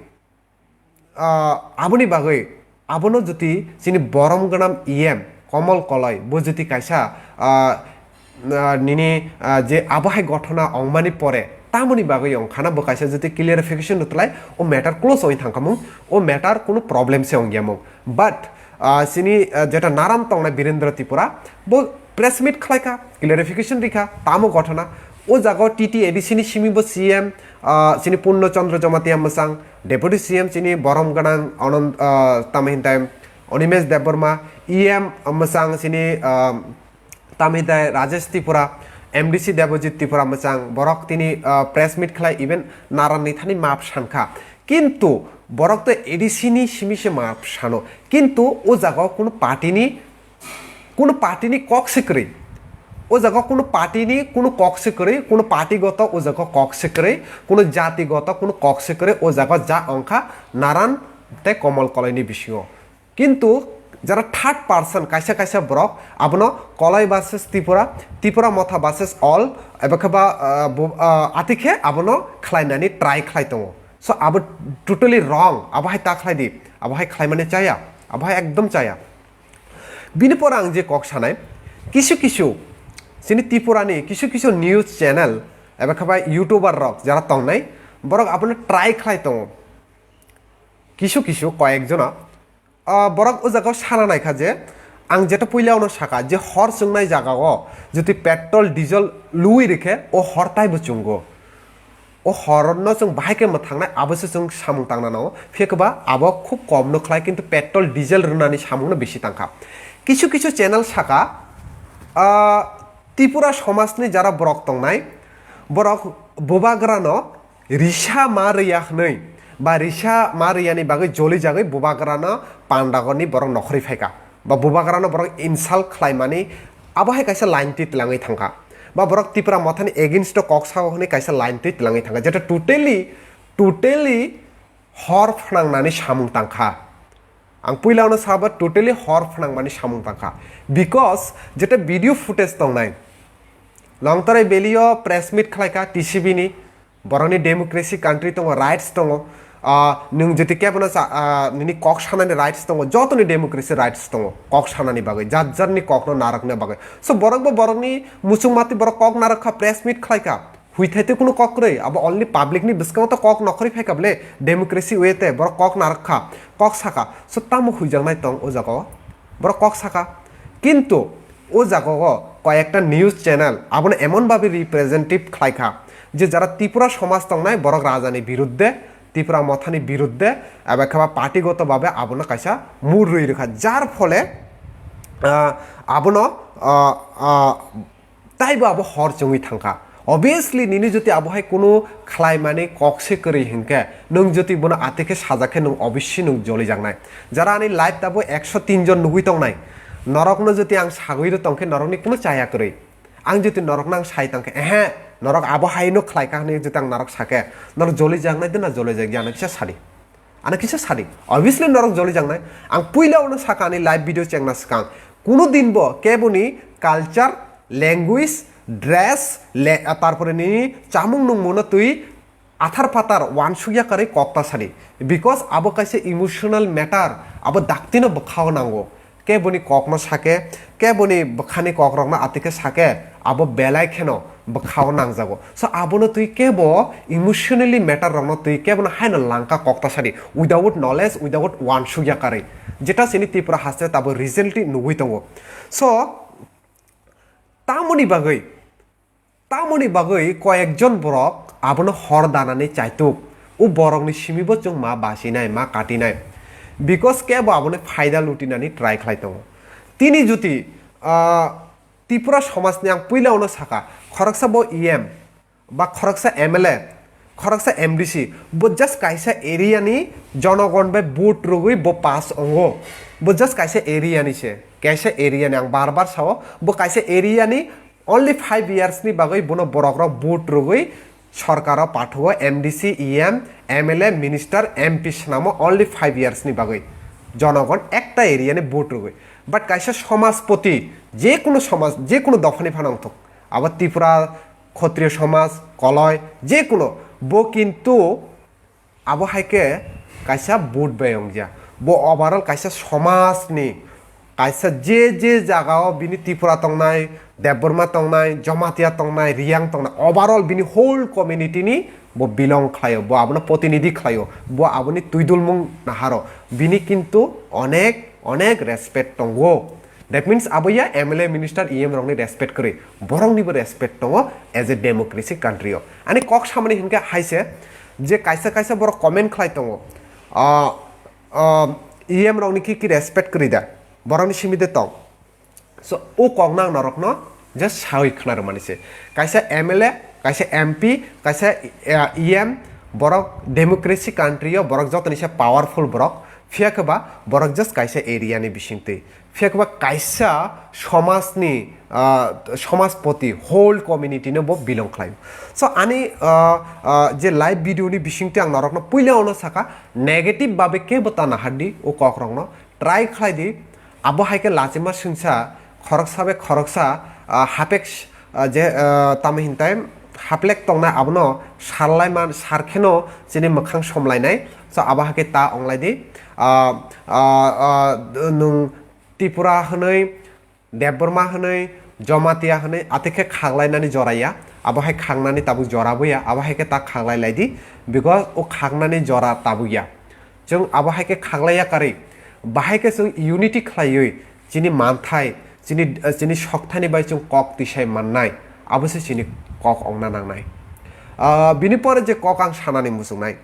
ah, aboni bagwi, abono jodi chini borom gwnam E M Komol Kolai, bo jodi kaisa, ah, ah, nini, ah, je abo hai gothona ongmani pore, tamoni bagwi ongkhana bo kaisa jodi clarification rwtlai, o matter close oi thangkhamung, o matter kunu problem se ongya mung. But, ah, chini, ah, jeta naram tongnai Birendra Tripura, bo press meet khlaikha, clarification rikha, tamo gothona. O jaga o T T A D C ni simi bo C M, ah, chini Purno Chandra Jamatia mwchang, Deputy C M chini borom gwnang Anand, ah, tamo hintai Animesh Debbarma, E M mwchang chini, ah, tamo hintai Rajesh Tripura, M D C Debojit Tripura mwchang, borok tini, ah, press meet khlai, even naran ni thani map sankha. Kintu borok to A D C ni simi se map sano. Kintu o jaga o kunu party ni, kunu party ni kok se kwrwi. O jaga o kunu party ni kunu kok se kwrwi, kunu party goto o jaga o kok se kwrwi, kunu jati goto kunu kok se kwrwi, o jaga o ja ongkha naran tei Komol Kolai ni bisingo. Kintu jara third person kaisa kaisa borok abono Kolai versus Tripura, Tripura Motha versus all, eba khe ba, ah, bo, ah, atikhe abono khlainani try khlai tongo. So abo totally wrong, abo hai ta khlai di, abo hai khlaimani chaya, abo hai ekdom chaya. Bini pore ang je kok sanai, kisu kisu chini Tripura ni kisu kisu news channel eba khe ba YouTuber rok jara tongnai, borok abono try khlai tongo. Kisu kisu koyek jona, ah, borok o jaga o sana naikha je, ang jeta puila ono saka je hor chwngnai jaga o jodi petrol, diesel lui rikhe o hor taibo chwngo. O horno chwng bahai khe mwthangnai abo se chwng samung tangna nango. Phiya khe ba abo khub kom no khlai, kintu petrol, diesel rwnani samung no bisi tangkha. Kisu kisu channel saka, ah, Tripura somajni jara borok tongnai, borok bubagrano risa ma rwya hwnwi ba risa ma rwyani bagwi joli jagwi bubagrano pandagoni borok nokhorwi phaikha ba bubagrano borok insult khlaimani abo hai kaisa line twi twlangwi thangkha ba borok Tipra Mothani against o kok sao hwnwi kaisa line twi twlangwi thangkha, jeta totally, totally hor phnangnani samung tangkha. Ang puila ono saba totally hor phnangmani samung tangkha, because jeta video footage tongnai, Longtarai Valley o press meet khlaikha T C B ni, borokni democracy country tongo, rights tongo, ah, nwng jeti kebono sa-, ah, nini kok sanani rights tongo, jotoni democracy rights tongo, kok sanani bagwi, jat jatni kokno narwkna bagwi. So borok bo borokni muchung matwi borok kok narwkha, press meet khlaikha. Huithai tei kunu kok kwrwi, abo only public ni bwskango to kok nokhorwi phaikha bwle, democracy way te borok kok narwkha, kok saka, so tamo huijaknai tong o jaga o? Borok kok saka, kintu O jagao koyekta news channel abono emon babe representative khlai kha je jara Tripura somaj tongnai borok rajani biruddhe, Tripura mothani biruddhe, eba kheba partigoto babe abono kaisa mur rwi rwkha, jar phole, ah, abono, ah, ah, taibo abo hor chongwi thangkha. Obviously nini joti abohai kunu khlaimani kok se kwrwi hinkhe, nwng joti bono atekhe sajak khe nwng obviously nwng jolijaknai. Jara ani live tabo ekso tin jon nugwi tongnai, norokno joti ang sagwi rw tongkhe norokni kunu chaya kwrwi. Ang joti norokno ang sai tangkhe, ehe, norok abohaino khlaikha hwnwi joti ang norok sakhe, norok jolijaknai de na jolijakya, ano kisa sadi. Ano kisa sadi. Obviously norok jolijaknai. Ang puila ono sakha ani live video chengna swkang. Kunu din bo keboni culture, language, dress, le-, tarpore nini chamung nungmungno twi athar pathar wansukya kwrwi kok ta sadi. Because abo kaisa emotional matter, abo daktino bwkhao nango. Keboni kokno sake, keboni bwkhani kokrokno atekhe sake, abo belai kheno bwkhao nangjago. So abono twi kebo emotionally matter rokno twi kebono haino langka kok ta sadi. Without knowledge, without wansukya kwrwi. Jeta chini Tripura haste tabo recently nugwi tongo. So, tamoni bagwi, tamoni bagwi koyekjon borok abono hor danani chaituk. O borokni simibo chwng ma basinai, ma katinai. Because kebo abono phaida lutinani try khlai tongo. Tini joti, ah, Tripura somajni ang puila ono saka, khoroksa bo E M, ba khoroksa M L A, khoroksa M D C, bo just kaisa area ni jonogon bai vote rwgwi bo pass ongo. Bo just kaisa area ni se, kaisa area ni, ang bar bar sao, bo kaisa area ni only five years ni bagwi bono borok rok vote rwgwi sorkaro pathuo, M D C, E M, M L A, minister, M P swnamo only five years ni bagwi. Jonogon ekta area ni vote rwgwi. But kaisa somajpoti, je kono somaj, je kono dophani phano wngthok, abo Tripura, Khotriyo somaj, Koloi, je kono, bo kintu abo hai khe kaisa vote bai wngya. Bo overall kaisa somajni, kaisa je je jagao bini Tripura tongnai, Debbarma tongnai, Jamatia tongnai, Riyang tongnai, overall bini whole community ni bo belong khlaio, bo abono protinidhi khlaio, bo aboni twidulmung naharo, bini kintu onek onek respect tongo. That means aboya M L A, minister, E M rokni respect kwrwi, boroknibo respect tongo as a democracy country o. Ani kok samani hinkhe haise je kaisa kaisa borok comment khlai tongo, ah, ah, E M rokni ki ki respect kwrwi da, borokni simi de tong. So o kokno ang norokno just sawi khna rwmani se. Kaisa M L A, kaisa M P, kaisa, eh, E M, borok democracy country o borok jotoni se powerful borok, phiya khe ba borok just kaisa area ni bisingtwi. Phiya khe ba kaisa somajni, ah, somajpoti, whole community no bo belong khlaio. So ani, ah, ah, je live video ni bisingtwi ang norokno puila ono saka, negative babe kebo ta nahardi o kokrokno, try khlai di. Abo hai khe lachima swngsa khoroksa bai khoroksa, ah, hapek, ah, je, ah, tamo hintai haplek tongnai abono sarlai man, sar kheno chini mwkhang somlainai. So abo hai khe ta onglai di. Ah, ah, ah, nwng Tripura hwnwi, Debbarma hwnwi, Jamatia hwnwi, ati khe khaglainani jora ya, abo hai khagnani tabuk jora bo ya, abo hai khe ta khaglai lai di, because o khagnani jora tabuk ya. Chwng abo hai khe khaglai ya karwi, bahai khe chwng unity khlaiwi chini manthai, chini, chini sokthani bai chwng kok tisai mannai, abo se chini kok ongna nangnai. Ah, bini pore je kok ang sanani muchungnai,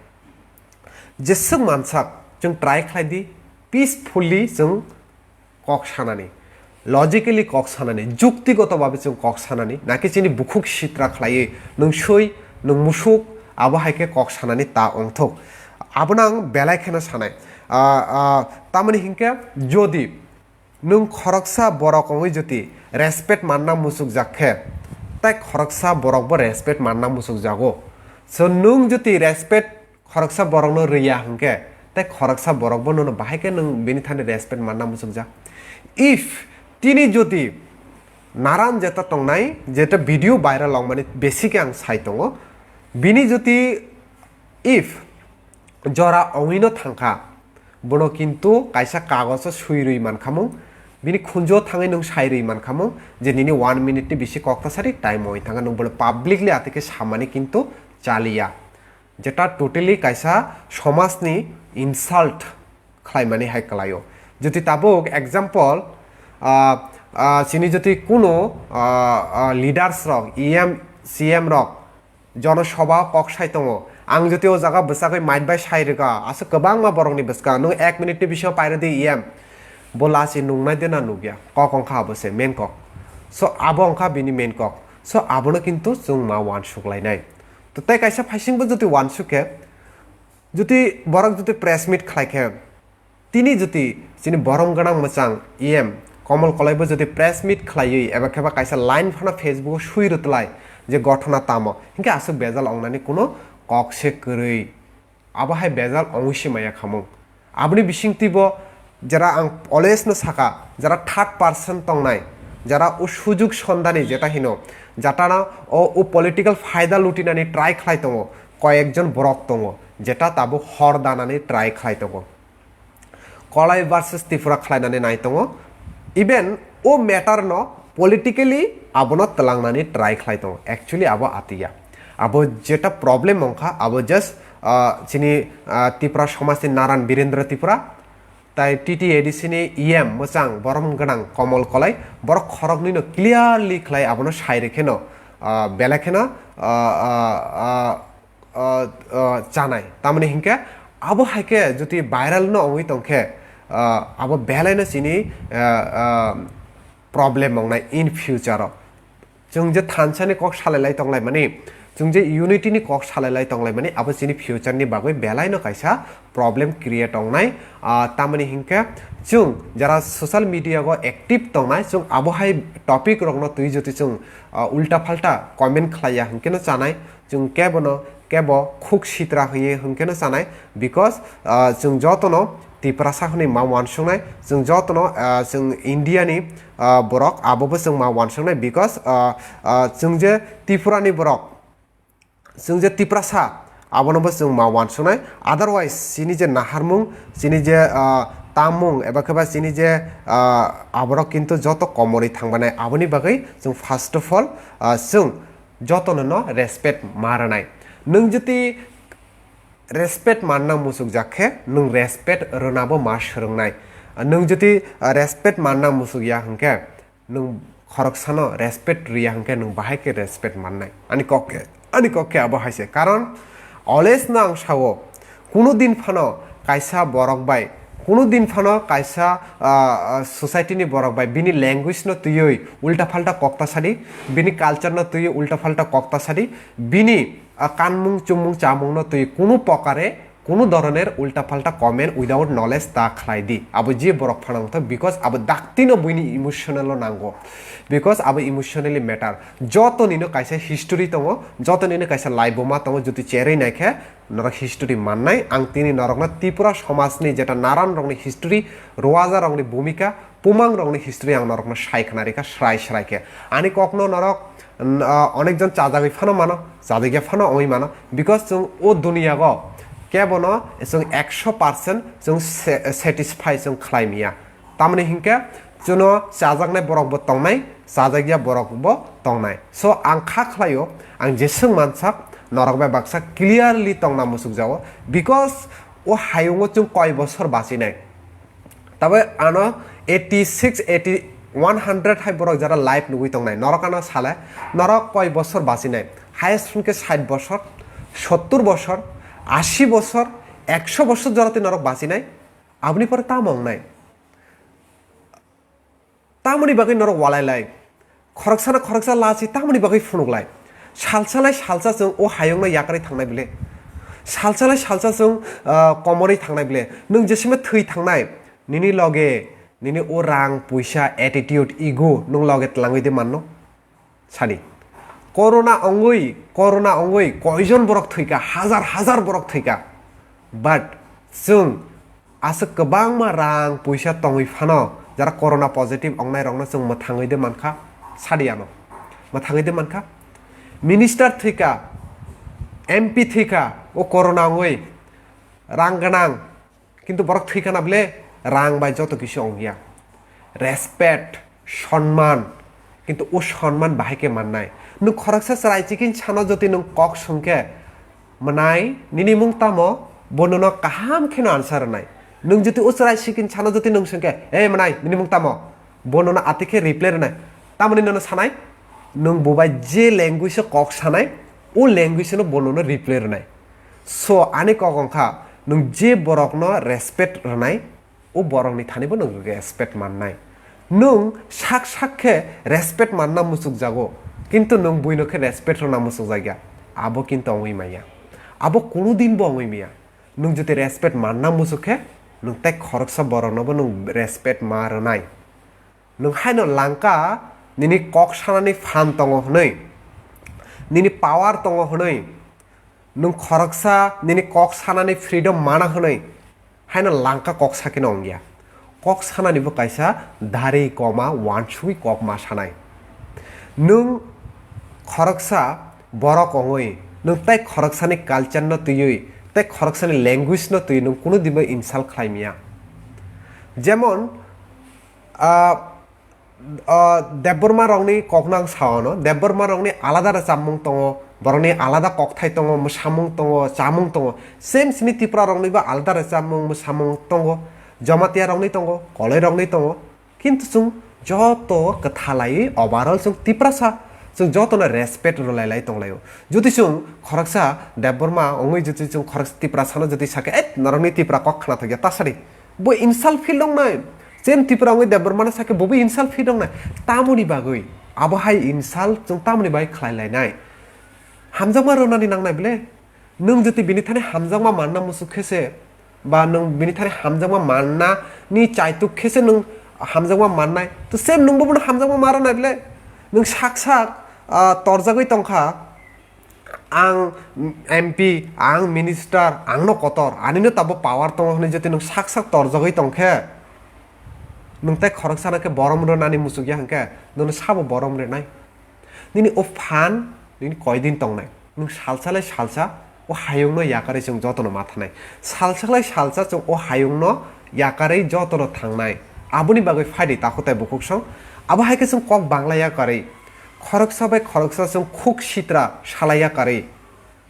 jeswk mansak chwng try khlai di, peacefully chwng kok sanani, logically kok sanani, juktigoto babe chwng kok sanani, naki chini bukhuk sitra khlaiwi nwng swi, nwng musuk, abo hai khe kok sanani ta ongthok. Abono ang belai kheno sanai. Ah, ah, tamoni hinkhe jodi nwng khoroksa borok wngwi jodi respect manna muchukjak khe, tai khoroksa borokbo respect manna muchukjago. So nwng jodi respect khoroksa borokno rwya hwnkhe, tei khoroksa borokbo nono bahai khe nwng bini thani respect manna muchukjak. If tini jodi naran jeta tongnai, jeta video viral wngmani besi khe ang sai tongo, bini jodi if jora ongwino thangkha, bono kintu kaisa kagoso swi rwi mankhamung, bini khunjuo thangwi nwng sai rwi mankhamung je nini one minute ni bisi kok ta sari time ongwi thangkha, nwng bono publicly ati khe samani kintu chaliya. Jeta totally kaisa somajni insult khlaimani hai kwlaio. Jodi tabuk example, ah, ah, chini jotoi kuno, ah, ah, leaders rok, E M, C M rok, jonosabha kok sai tongo. Ang jotoi o jaga bwsagwi mic bai sai rwkha, aswk kwbangma borokni bwskang. Nwng ek minute ni bisingo pairwdi E M. Bo lachi nungnai de na nukya? Kok wngkha abo se main kok. So abo wngkha bini main kok. So abono kintu chwng ma uansuk lainai. To tei kaisa phaisingbo jotoi uansuk khe, jotoi borok jotoi press meet khlai khe, tini jotoi chini borom gwnang mwchang E M Komol Kolaibo jotoi press meet khlaiwi eba khe ba kaisa line phano Facebook o swi rwtlai je gothona tamo, hinkhe aswk bejal ongnani kuno kok se kwrwi. Abo hai bejal ongwi se maya khamung. Aboni bisingtwibo jera ang always no saka, jera third person tongnai, jera o sujuk sondani jeta hino, jatana o, o political phaida lutinani try khlai tongo, koyekjon borok tongo, jeta tabuk hor danani try khlai tongo. Kolai versus Tripura khlainani nai tongo. Even o matter no politically abono tlangnani try khlai tongo. Actually abo atiya. Abo jeta problem wngkha, abo just, ah, chini, ah, Tripura somajni Naran Birendra Tripura, tai T T A D C ni E M mwchang borom gwnang Komol Kolai, borok khoroknwi no clearly khlai abono sai rwkheno, ah, belai kheno, ah, ah, ah, ah, ah, chanai. Tamoni hinkhe abo hai khe jotoi viral no wngwi tongkhe, ah, abo belai no chini, ah, ah, problem wngnai in future o. Chwng je thansa ni kok salai lai tonglai mani, chwng je unity ni kok salai lai tonglai mani, abo chini future ni bagwi belai no kaisa problem create wngnai. Ah, tamoni hinkhe chwng jara social media o active tongnai, chwng abo hai topic rok no twi jotoi chwng, ah, ulta phalta comment khlaiya hinkhe no chanai. Chwng kebono kebo khuk sitra hwnwi hwnkhe no chanai, because, ah, chwng jotono Tiprasa hwnwi ma uansuknai, chwng jotono, ah, chwng India ni, ah, borok abobo chwng ma uansuknai, because, ah, ah, chwng je Tripura ni borok, chwng je Tiprasa abonobo chwng ma uansuknai, otherwise chini je naharmung, chini je, ah, tamung eba khe ba chini je, ah, aborok kintu joto komorwi thangbanai, aboni bagwi chwng first of all, ah, chwng jotono no respect ma rwnai. Nwng jotoi respect manna muchukjak khe, nwng respect rwnabo ma swrwngnai. Nwng jotoi, ah, respect manna muchukya hwnkhe, nwng khoroksano respect rwya hwnkhe, nwng bahai khe respect mannai. Ani kok khe, ani kok khe abo hai se. Karon always no ang sao, kuno din phano kaisa borok bai, kuno din phano kaisa, ah, ah, society ni borok bai bini language no twiwi ulta phalta kok ta sadi, bini culture no twiwi ulta phalta kok ta sadi, bini, ah, kanmung chumung chamung no twiwi kuno pokare, kuno doroner ulta phalta comment without knowledge ta khlai di. Abo je borok phano wngthok, because abo dakti no buini emotional no nango, because abo emotionally matter. Joto nino kaisa history tongo, joto nino kaisa laibuma tongo, jotoi cherwi naikhe, norok history mannai. Ang tini norokno Tripura somajni jeta naran rokni history, ruaja rokni bhumika, pumang rokni history ang norokno sai khna rikha srai srai khe. Ani kokno norok, n-, ah, onekjon chajagwi phano mano, chajagya phano wngwi mano, because chwng o duniyago kebono chwng ekso percent chwng sa-, satisfy chwng khlai miya. Tamoni hinkhe chwngno chajaknai borokbo tongnai, chajakya borokbo tongnai. So ang kha khlaio, ang jeswk mansak norok bai baksa clearly tongna muchukjago, because o hayungo chwng koi bosor bachinai. Tabe ano eighty six, eighty, one hundred hai borok jara live nugwi tongnai, norok ano sale, norok koi bosor bachinai, highest hwnkhe sait bosor, sottur bosor, ashi bosor, ekso bosor jora twi norok bachinai, aboni pore tamo wngnai? Tamoni bagwi norok walai lai? Khoroksano khoroksa lachi tamoni bagwi phunuk lai? Salsa lai salsa chwng o hayungno yakarwi thangnai bile? Salsa lai salsa chwng, ah, komorwi thangnai bile? Nwng jesima thwi thangnai, nini loge, nini o rang, puisa, attitude, ego nwng loge tlangwi de manno? Sadi. Corona ongwi, corona ongwi koijon borok thwikha, hazar hazar borok thwikha. But chwng aswk kwbangma rang puisa tongwi phano, jara corona positive ongnai rokno chwng mwthangwi de mankha, sadi ano. Mwthangwi de mankha. Minister thwikha, M P thwikha, o corona ongwi rang gwnang, kintu borok thwikha na bile rang bai joto kisi ongya. Respect, sonman, kintu o sonman bahai khe mannai. Nwng khoroksa chwrai chikin sano jotoi nwng kok swngkhe, "Mwnai, nini mung tamo?" Bo nono kaham kheno answer rwnai. Nwng jotoi o chwrai chikin sano jotoi nwng swngkhe, "Ei mwnai, nini mung tamo?" Bo nono atikhe reply rwnai. Tamoni nono sanai, nwng bubai je language o kok sanai, o language no bo nono reply rwnai. So, ani kok wngkha, nwng je borokno respect rwnai, o borokni thani bo nwng respect mannai. Nwng sak sak khe respect manna muchukjago, kintu nwng buino khe respect rwna muchukjakya. Abo kintu wngwi manya. Abo kunu din bo wngwi manya. Nwng jodi respect manna muchuk khe, nwng tei khoroksa borokno bo nwng respect ma rwnai. Nwng haino langka nini kok sanani phan tongo hwnwi, nini power tongo hwnwi, nwng khoroksa nini kok sanani freedom mana hwnwi, haino langka kok sakino wngya. Kok sanani bo kaisa dari koma wansugwi kok ma sanai. Nwng khoroksa borok wngwi, nwng tei khoroksani culture no twiwi, tei khoroksani language no twiwi nwng kunu dibo insult khlai maya. Jemon, ah, ah, Debbarma rokni kokno ang sao ano, Debbarma rokni alada rwchapmung tongo, borokni alada kokthai tongo, mwsamung tongo, chamung tongo. Same sini Tripura rokni bo alada rwchapmung, mwsamung tongo, Jamatia rokni tongo, Koloi rokni tongo. Kintu chwng joto kwthalai overall chwng Tiprasa, chwng jotono respect rwlailai tonglaio. Jodi chwng khoroksa Debbarma wngwi jodi chwng khoroksa Tiprasano jodi sakhe, "Eh, norokni Tipra kok khna thokya, ta sari." Bo insult feel wngnai. Same Tipra wngwi Debbarmano sakhe bobo insult feel wngnai. Tamoni bagwi, abo hai insult chwng tamoni bagwi khlai lainai? Hamjakma rwnani nangnai bwle? Nwng jodi bini thani hamjakma manna muchuk khe se, ba nwng bini thani hamjakma manna ni chaituk khe se nwng hamjakma mannai, to same nwngbo bono hamjakma ma rwnai bwle? Nwng sak sak, ah, torjagwi tongkha, ang M P, ang minister, angno kotor, anino tabo power tongo hwnwi jodi nwng sak sak torjagwi tongkhe, nwng tei khoroksano khe borom rwnani muchukya hwnkhe, nwngno sabo borom rwnai? Nini o phan, nini koidin tongnai? Nwng salsa lai salsa o hayungno yakarwi chwng jotono ma thanai. Salsa lai salsa chwng o hayungno yakarwi jotono thangnai. Aboni bagwi phaidi takhuk tai bukhuk song. Abo hai khe chwng kok bangla yakarwi, khoroksa bai khoroksa chwng khuk sitra salai yakarwi,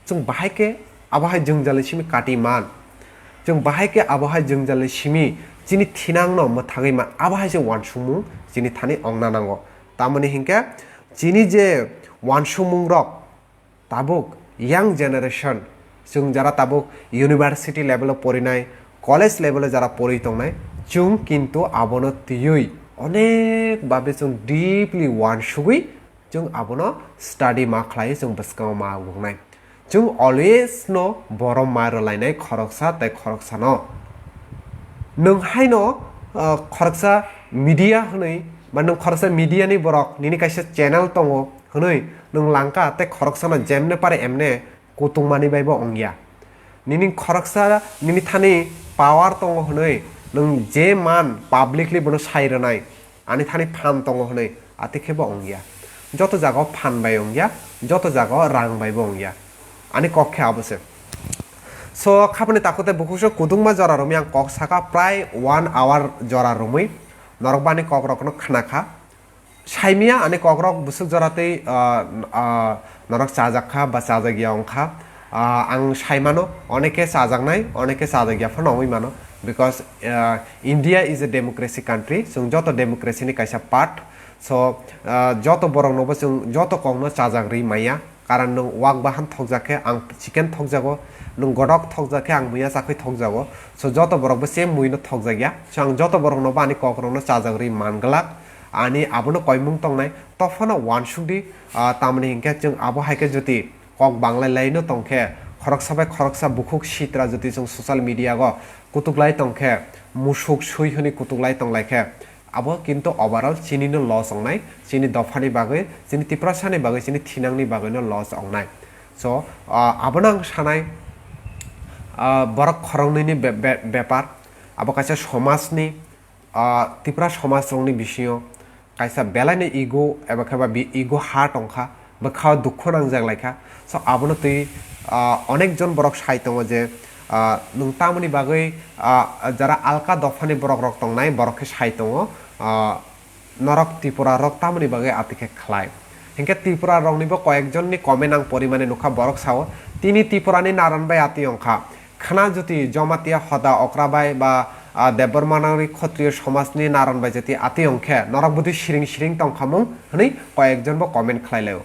chwng bahai khe abo hai jwngjalni simi kati man. Chwng bahai khe abo hai jwngjalni simi chini thinangno mwthagwi man. Abo hai se wansukmung chini thani ongna nango. Tamoni hinkhe chini je wansukmungrok, tabuk young generation, chwng jara tabuk university level o porinai, college level o jara pori tongnai, chwng kintu abono twiwi onek babe chwng deeply wansugwi chwng abono study ma khlai chwng bwskango ma wngnai. Chwng always no borom ma rwlainai khoroksa tei khoroksano. Nwng haino, ah, khoroksa media hwnwi, ba nwng khoroksa media ni borok, nini kaisa channel tongo hwnwi nwng langka tei khoroksano jemne pare emne kutungmani bai bo wngya. Nini khoroksa nini thani power tongo hwnwi nwng je man publicly bono sai rwnai, ani thani phan tongo hwnwi, ati khe bo wngya. Joto jaga o phan bai wngya, joto jaga o rang bai bo wngya. Ani kok khe abo se. So, khapani takhuk tei bukhuk se kutungma jora romwi ang kok saka, prai one hour jora romwi norok bani kok rokno khna kha. Saimia ani kokrok bwswk jora tei, ah, ah, norok chajak kha ba chajak ya wng kha. Ah, ang saimano, oneke chajaknai, oneke chajak ya phano wngwi mano. Because, ah, India is a democracy country, chwng joto democracy ni kaisa part. So, ah, joto borok no bo chwng joto kok no chajak rwi maya. Karon nwng wak bahan thokjak khe ang chicken thokjago, nwng godok thokjak khe ang muya chakwi thokjago. So joto borok bo same mui no thokjak ya. So ang joto borok no bo ani kok rok no chajak rwi man glak. Ani abono koimung tongnai, tophano wansuk di, ah, tamni hinkhe chwng abo hai khe jodi kok banglai lai no tong khe, khoroksa bai khoroksa bukhuk sitra jodi chwng social media go kutuk lai tong khe, musuk sui hwnwi kutuk lai tong lai khe, abo kintu overall chini no loss wngnai, chini dophani bagwi, chini Tiprasani bagwi, chini thinangni bagwi no loss wngnai. So, ah, abono ang sanai, ah, borok khoroknwini be-, be-, bepar, abo kaisa somajni, ah, Tipra somaj rokni bisingo kaisa belaino ego eba khe ba bi-, ego hurt wngkha, bwkhao dukhu nangjak lai kha. So, abono twi, ah, onek jon borok sai tongo je, ah, nwng tamoni bagwi, ah, jara alka dophani borok rok tongnai, borok khe sai tongo, ah, norok Tripura rok tamoni bagwi ati khe khlai. Hinkhe Tripura rokni bo koyek jonni comment ang porimani nukha, borok sao, tini Tripura ni naran bai ati wngkha. Khna joti Jamatia hoda okra bai ba, ah, Debbarma nangri Khotriyo somajni naran bai jati atiyong khe norok bwtwi siring siring tongkhamung hwnwi koyekjon bo comment khlai laio.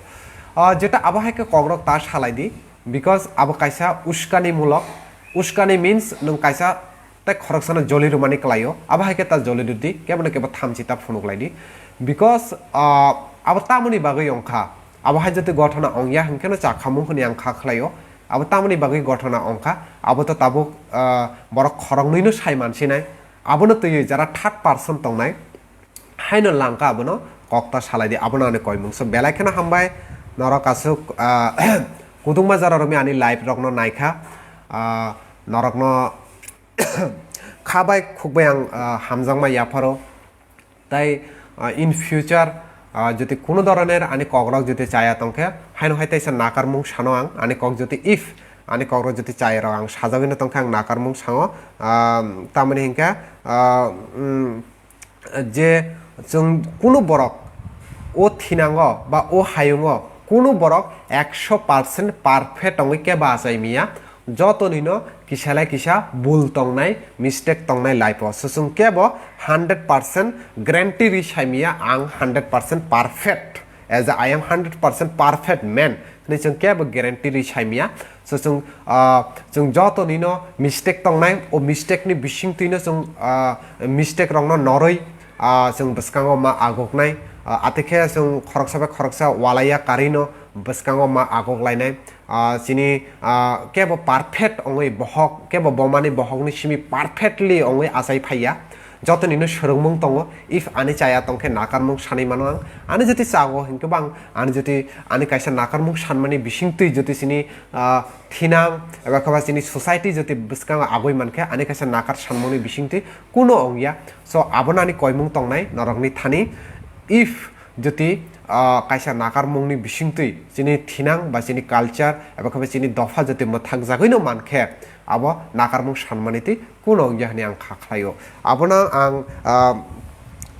Ah, jeta abo hai khe kokrok ta salai di, because abo kaisa uskani mulok, uskani means nwng kaisa tei khoroksano joli rwmani kwlaio, abo hai khe ta joli rwdi, kebo no kebo thamchi ta phunuk lai di, because, ah, abo tamoni bagwi wngkha, abo hai jati gothona wngya hwnkhe no chakhamung hwnwi ang kha khlaio, abo tamoni bagwi gothona wngkha, abo to tabuk, ah, borok khoroknwi no sai mansinai, abono twiwi jara third person tongnai, haino langkha abono kok ta salai di, abono ani koimung. So, belai kheno hambai, norok aswk, ah, kudungma jora rokni ani live rokno naikha, ah, norokno kha bai khuk bai ang, ah, hamjakma yapharo. Tai, ah, in future, ah, jodi kuno doroner ani kokrok jodi chaya tongkhe, haino hai teisa nakarmung sano ang, ani kok jodi if, ani kokrok jodi chaya rok ang sajagwino tongkhe ang nakarmung sango, ah, tamoni hinkhe, ah, mm, je chwng kunu borok o thinango ba o hayungo kunu borok ekso percent perfect wngwi kebo achai miya, jotonino kisa lai kisa bul tongnai, mistake tongnai life o. So chwng kebo hundred percent guarantee ri sai miya ang hundred percent perfect, as a I am hundred percent perfect man hwnwi chwng kebo guarantee ri sai miya. So chwng, ah, chwng joto nino mistake tongnai, o mistake ni bising twino chwng, ah, mistake rokno norwi, ah, chwng bwskango ma agoknai. Ah, atekhe chwng khoroksa bai khoroksa walaiya karino bwskango ma agok lainai. Ah, chini, ah, kebo perfect ongwi bohok, kebo bomani bohokni simi perfectly ongwi achai phaiya. Joto nino swrwngmung tongo, if ani chaya tongkhe nakarmung sanwi mano ang. Ani jodi chago hinkhe bo ang, ani jodi ani kaisa nakarmung sanmani bisingtwi jodi chini, ah, thinang eba khaba chini society jodi bwskango agoi mankhe ani kaisa nakar sanmungni bisingtwi kuno ongya. So abono ani koimung tongnai norokni thani, if jodi, ah, kaisa nakarmungni bisingtwi chini thinang ba chini culture eba khaba chini dopha jodi mwthakjagwino mankhe abo nakarmung sanmani twi kuno wngya hwnwi ang kha khlaio. Abono ang, ah,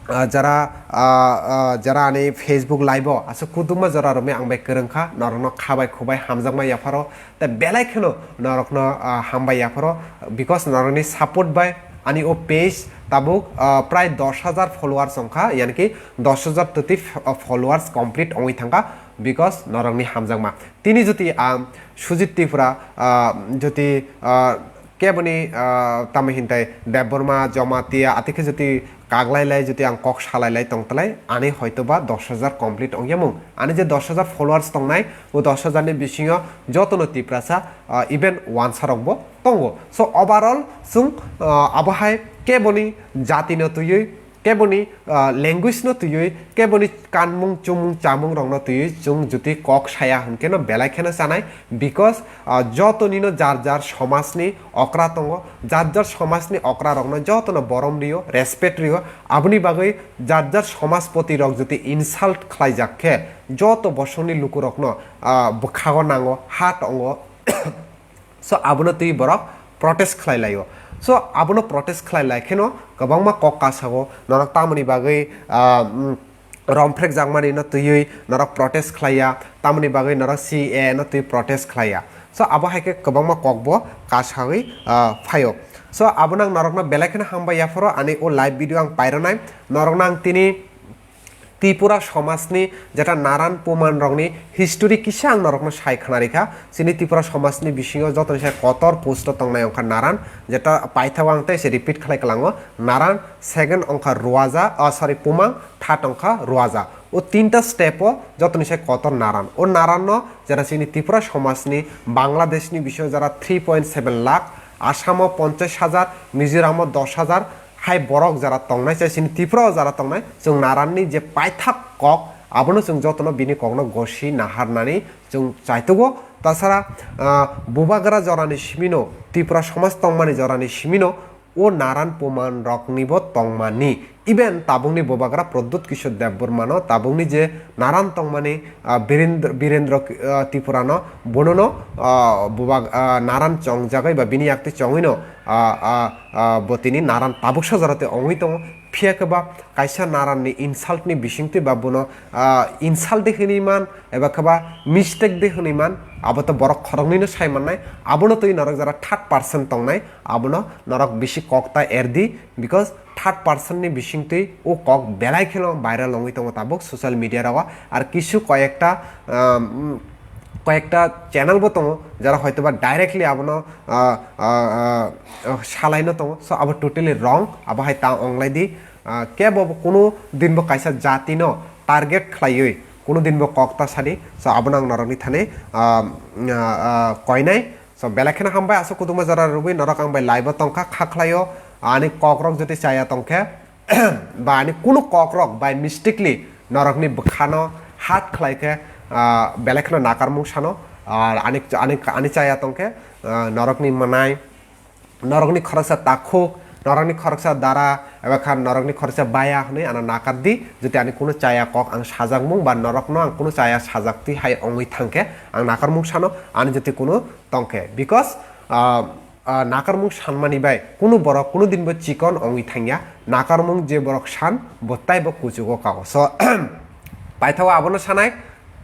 ah, jara, ah, ah, jara ani Facebook live o aswk kuduma jora romwi ang bai kwrwng kha, norokno kha bai khubai hamjakma yapharo, tei belai kheno norokno, ah, hambai yapharo, because norokni support bai ani o page tabuk, ah, prai dos hajar followers wngkha, yani ki dos hajar toti f-, ah, followers complete wngwi thangkha, because norokni hamjakma. Tini jodi ang Sujit Tripura, ah, jodi, ah, keboni, ah, tamo hintai Debbarma, Jamatia, atikhe jodi kaglai lai, jodi ang kok salai lai tong talai, ani hoito ba dos hajar complete ongya mung. Ani je dos hajar followers tongnai, o dos hajar ni bisingo jotono Tiprasa, ah, even wansa rok bo tongo. So overall, chwng, ah, abo hai keboni jati no twiwi, keboni, ah, language no twiwi, keboni kanmung, chumung, chamung rok no twiwi chwng jodi kok saya hwnkhe no belai kheno chanai, because, ah, joto nino jar jar somaj ni okra tongo, jar jar somaj ni okra rok no joto no borom rio, respect rio, aboni bagwi jar jar somajpoti rok jodi insult khlai jak khe joto bosong ni luku rok no, ah, bwkhago nango, ha tongo. So abono twi borok protest khlai laio. So abono protest khlai lai kheno kwbangma kok kasago norok tamoni bagwi, ah, mm, romprek jakmani no twiwi norok protest khlaiya, tamoni bagwi norok C A A no twi protest khlaiya. So abo hai khe kwbangma kok bo kasawi, ah, phaio. So abono ang norokno belai kheno hambai yaphoro ani o live video ang pairanai norokno ang tini Tripura somajni jeta naran puman rokni history kisa ang norokno sai khna rikha. Chini Tripura somajni bisingo jotoni sai kotor post o tongnai wngkha naran, jeta paithago ang tei se repeat khlai klango, naran, second wngkha ruaja, ah, sorry, pumang, third wngkha ruaja. O tinta step o jotoni sai kotor naran. O naran no jeta chini Tripura somajni Bangladeshni bisingo jara three point seven lakh, Assam o ponchash hajar, Mizoram o dosh hajar, hai borok jara tongnai, chai chini Tripura o jara tongnai, chwng naranni je paithak kok, abono chwng jotono bini kokno gosi naharnani chwng chaitugo. Tasara, ah, bubagra jorani simino, Tripura somaj tongmani jorani simino, o naran puman roknibo tongmani. Even tabukni bubagra Pradyut Kishore Debbarmano, tabukni je naran tongmani, ah, Birendra, Birendra, ah, Tripurano, bonono, ah, bubag-, ah, naran chongjagwi ba bini yakti chongwino, ah, ah, ah, bo tini naran tabuk sajora tei ongwi tongo. Phiya khe ba kaisa naran ni insult ni bising twi ba bono, ah, insult de hwnwi man eba khe ba mistake de hwnwi man, abo to borok khoroknwi no sai mannai. Abono twi norok jara third person tongnai, abono norok bisi kok ta er di, because third person ni bising twi o kok belai kheno viral ongwi tongo tabuk social media rogo. Ar kisu koyekta, um, koyekta channel bo tongo jara hoytoba directly abono, ah, ah, ah, ah, salaino tongo. So abo totally wrong, abo hai ta onglai di. Ah, kebo bo kunu din bo kaisa jati no target khlaiwi kunu din bo kok ta sadi. So abono ang norokni thani, ah, ah, ah, koinai. So belai kheno hambai, aswk kuduma jora rwgwi norok ang bai live o tongkha, kha khlaio. Ani kokrok jodi chaya tongkhe ba ani kunu kokrok by mistakenly norokni bwkhano hat khlai khe, ah, belai kheno nakarmung sano. Ar ani, ani, ani chaya tongkhe, ah, norokni mwnai, norokni khoroksa takhuk, norokni khoroksa dara, eba kha norokni khoroksa baya hwnwi ano nakar di. Jodi ani kunu chaya kok ang sajakmung ba norokno ang kunu chaya sajaktwi hai ongwi thangkhe ang nakarmung sano, ani jodi kunu tongkhe. Because, ah, ah, nakarmung sanmani bai kunu borok kunu din bo chikon ongwi thangya. Nakarmung je borok san, bo taibo kuchugo kao. So, paithago abono sanai,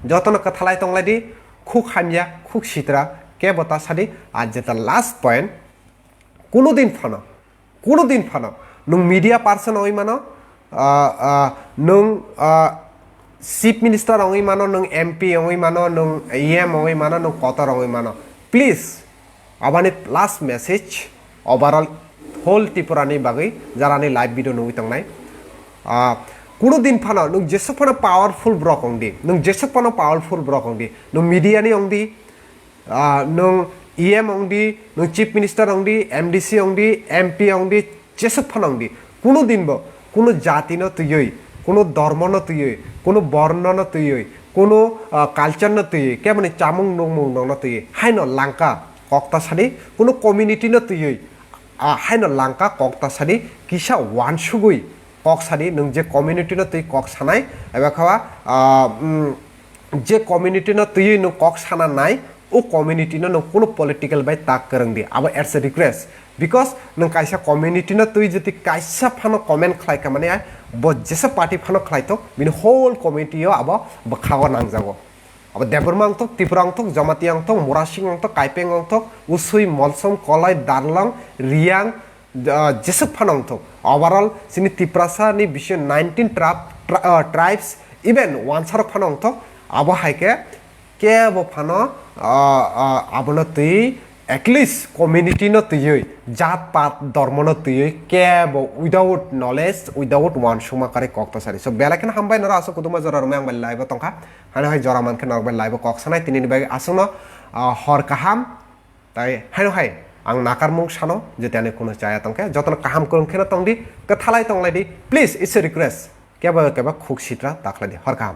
jotono kwthalai tonglai di, khuk hamya, khuk sitra, kebo ta sadi. Ar jeta last point, kunu din phano, kunu din phano nwng media person ongwi mano, ah, ah, nwng, ah, chief minister ongwi mano, nwng M P ongwi mano, nwng E M ongwi mano, nwng kotor ongwi mano. Please, abani last message overall whole Tripura ni bagwi, jarani live video nugwi tongnai. Ah, kunu din phano nwng jesuk phano powerful borok ongdi, nwng jesuk phano powerful borok ongdi, nwng media ni ongdi, ah, nwng E M ongdi, nwng chief minister ongdi, M D C ongdi, M P ongdi, jesuk phano ongdi, kunu din bo kunu jati no twiwi, kunu dormo no twiwi, kunu borno no twiwi, kunu, ah, culture no twiwi, keboni chamung nungmung no twiwi haino langka kok ta sadi, kunu community no twiwi, ah, haino langka kok ta sadi, kisa wansugwi kok sadi, nwng je community no twi kok sanai, eba khawa, ah, mm, je community no twiwi nwng kok sana nai, o community no nwng kunu political bai tak kwrwng di, abo as a request. Because nwng kaisa community no twi jodi kaisa phano comment khlai kha mani, bo jesa party phano khlai thok, bini whole community o abo bwkhago nangjago. Abo Debbarma wngthok, Tripura wngthok, Jamatia wngthok, Murasing wngthok, Kaipeng wngthok, Usui, Molsom, Kolai, Darlong, Riang, ah, jesuk phano wngthok. Overall, chini Tiprasa ni bisingo nineteen tra-, tra-, ah, tribes, even wansarok phano wngthok. Abo hai khe kebo phano, ah, ah, abono twi at least community no twiwi, jat pat dormo no twiwi, kebo without knowledge, without wansukma kwrwi kok ta sari. So, belai kheno hambai norok aswk kuduma jora rwmai ang bai live o tongkha. Hano hai jora mankhe norok bai live o kok sanai, tini ni bagwi aswkno, ah, hor kaham. Tai haino hai ang nakarmung sano, jodi ani kunu chaya tongkhe, jotono kaham kwrwng kheno tongdi, kwthalai tonglai di. Please, it's a request. Kebo kebo khuk sitra ta khlai di. Hor kaham.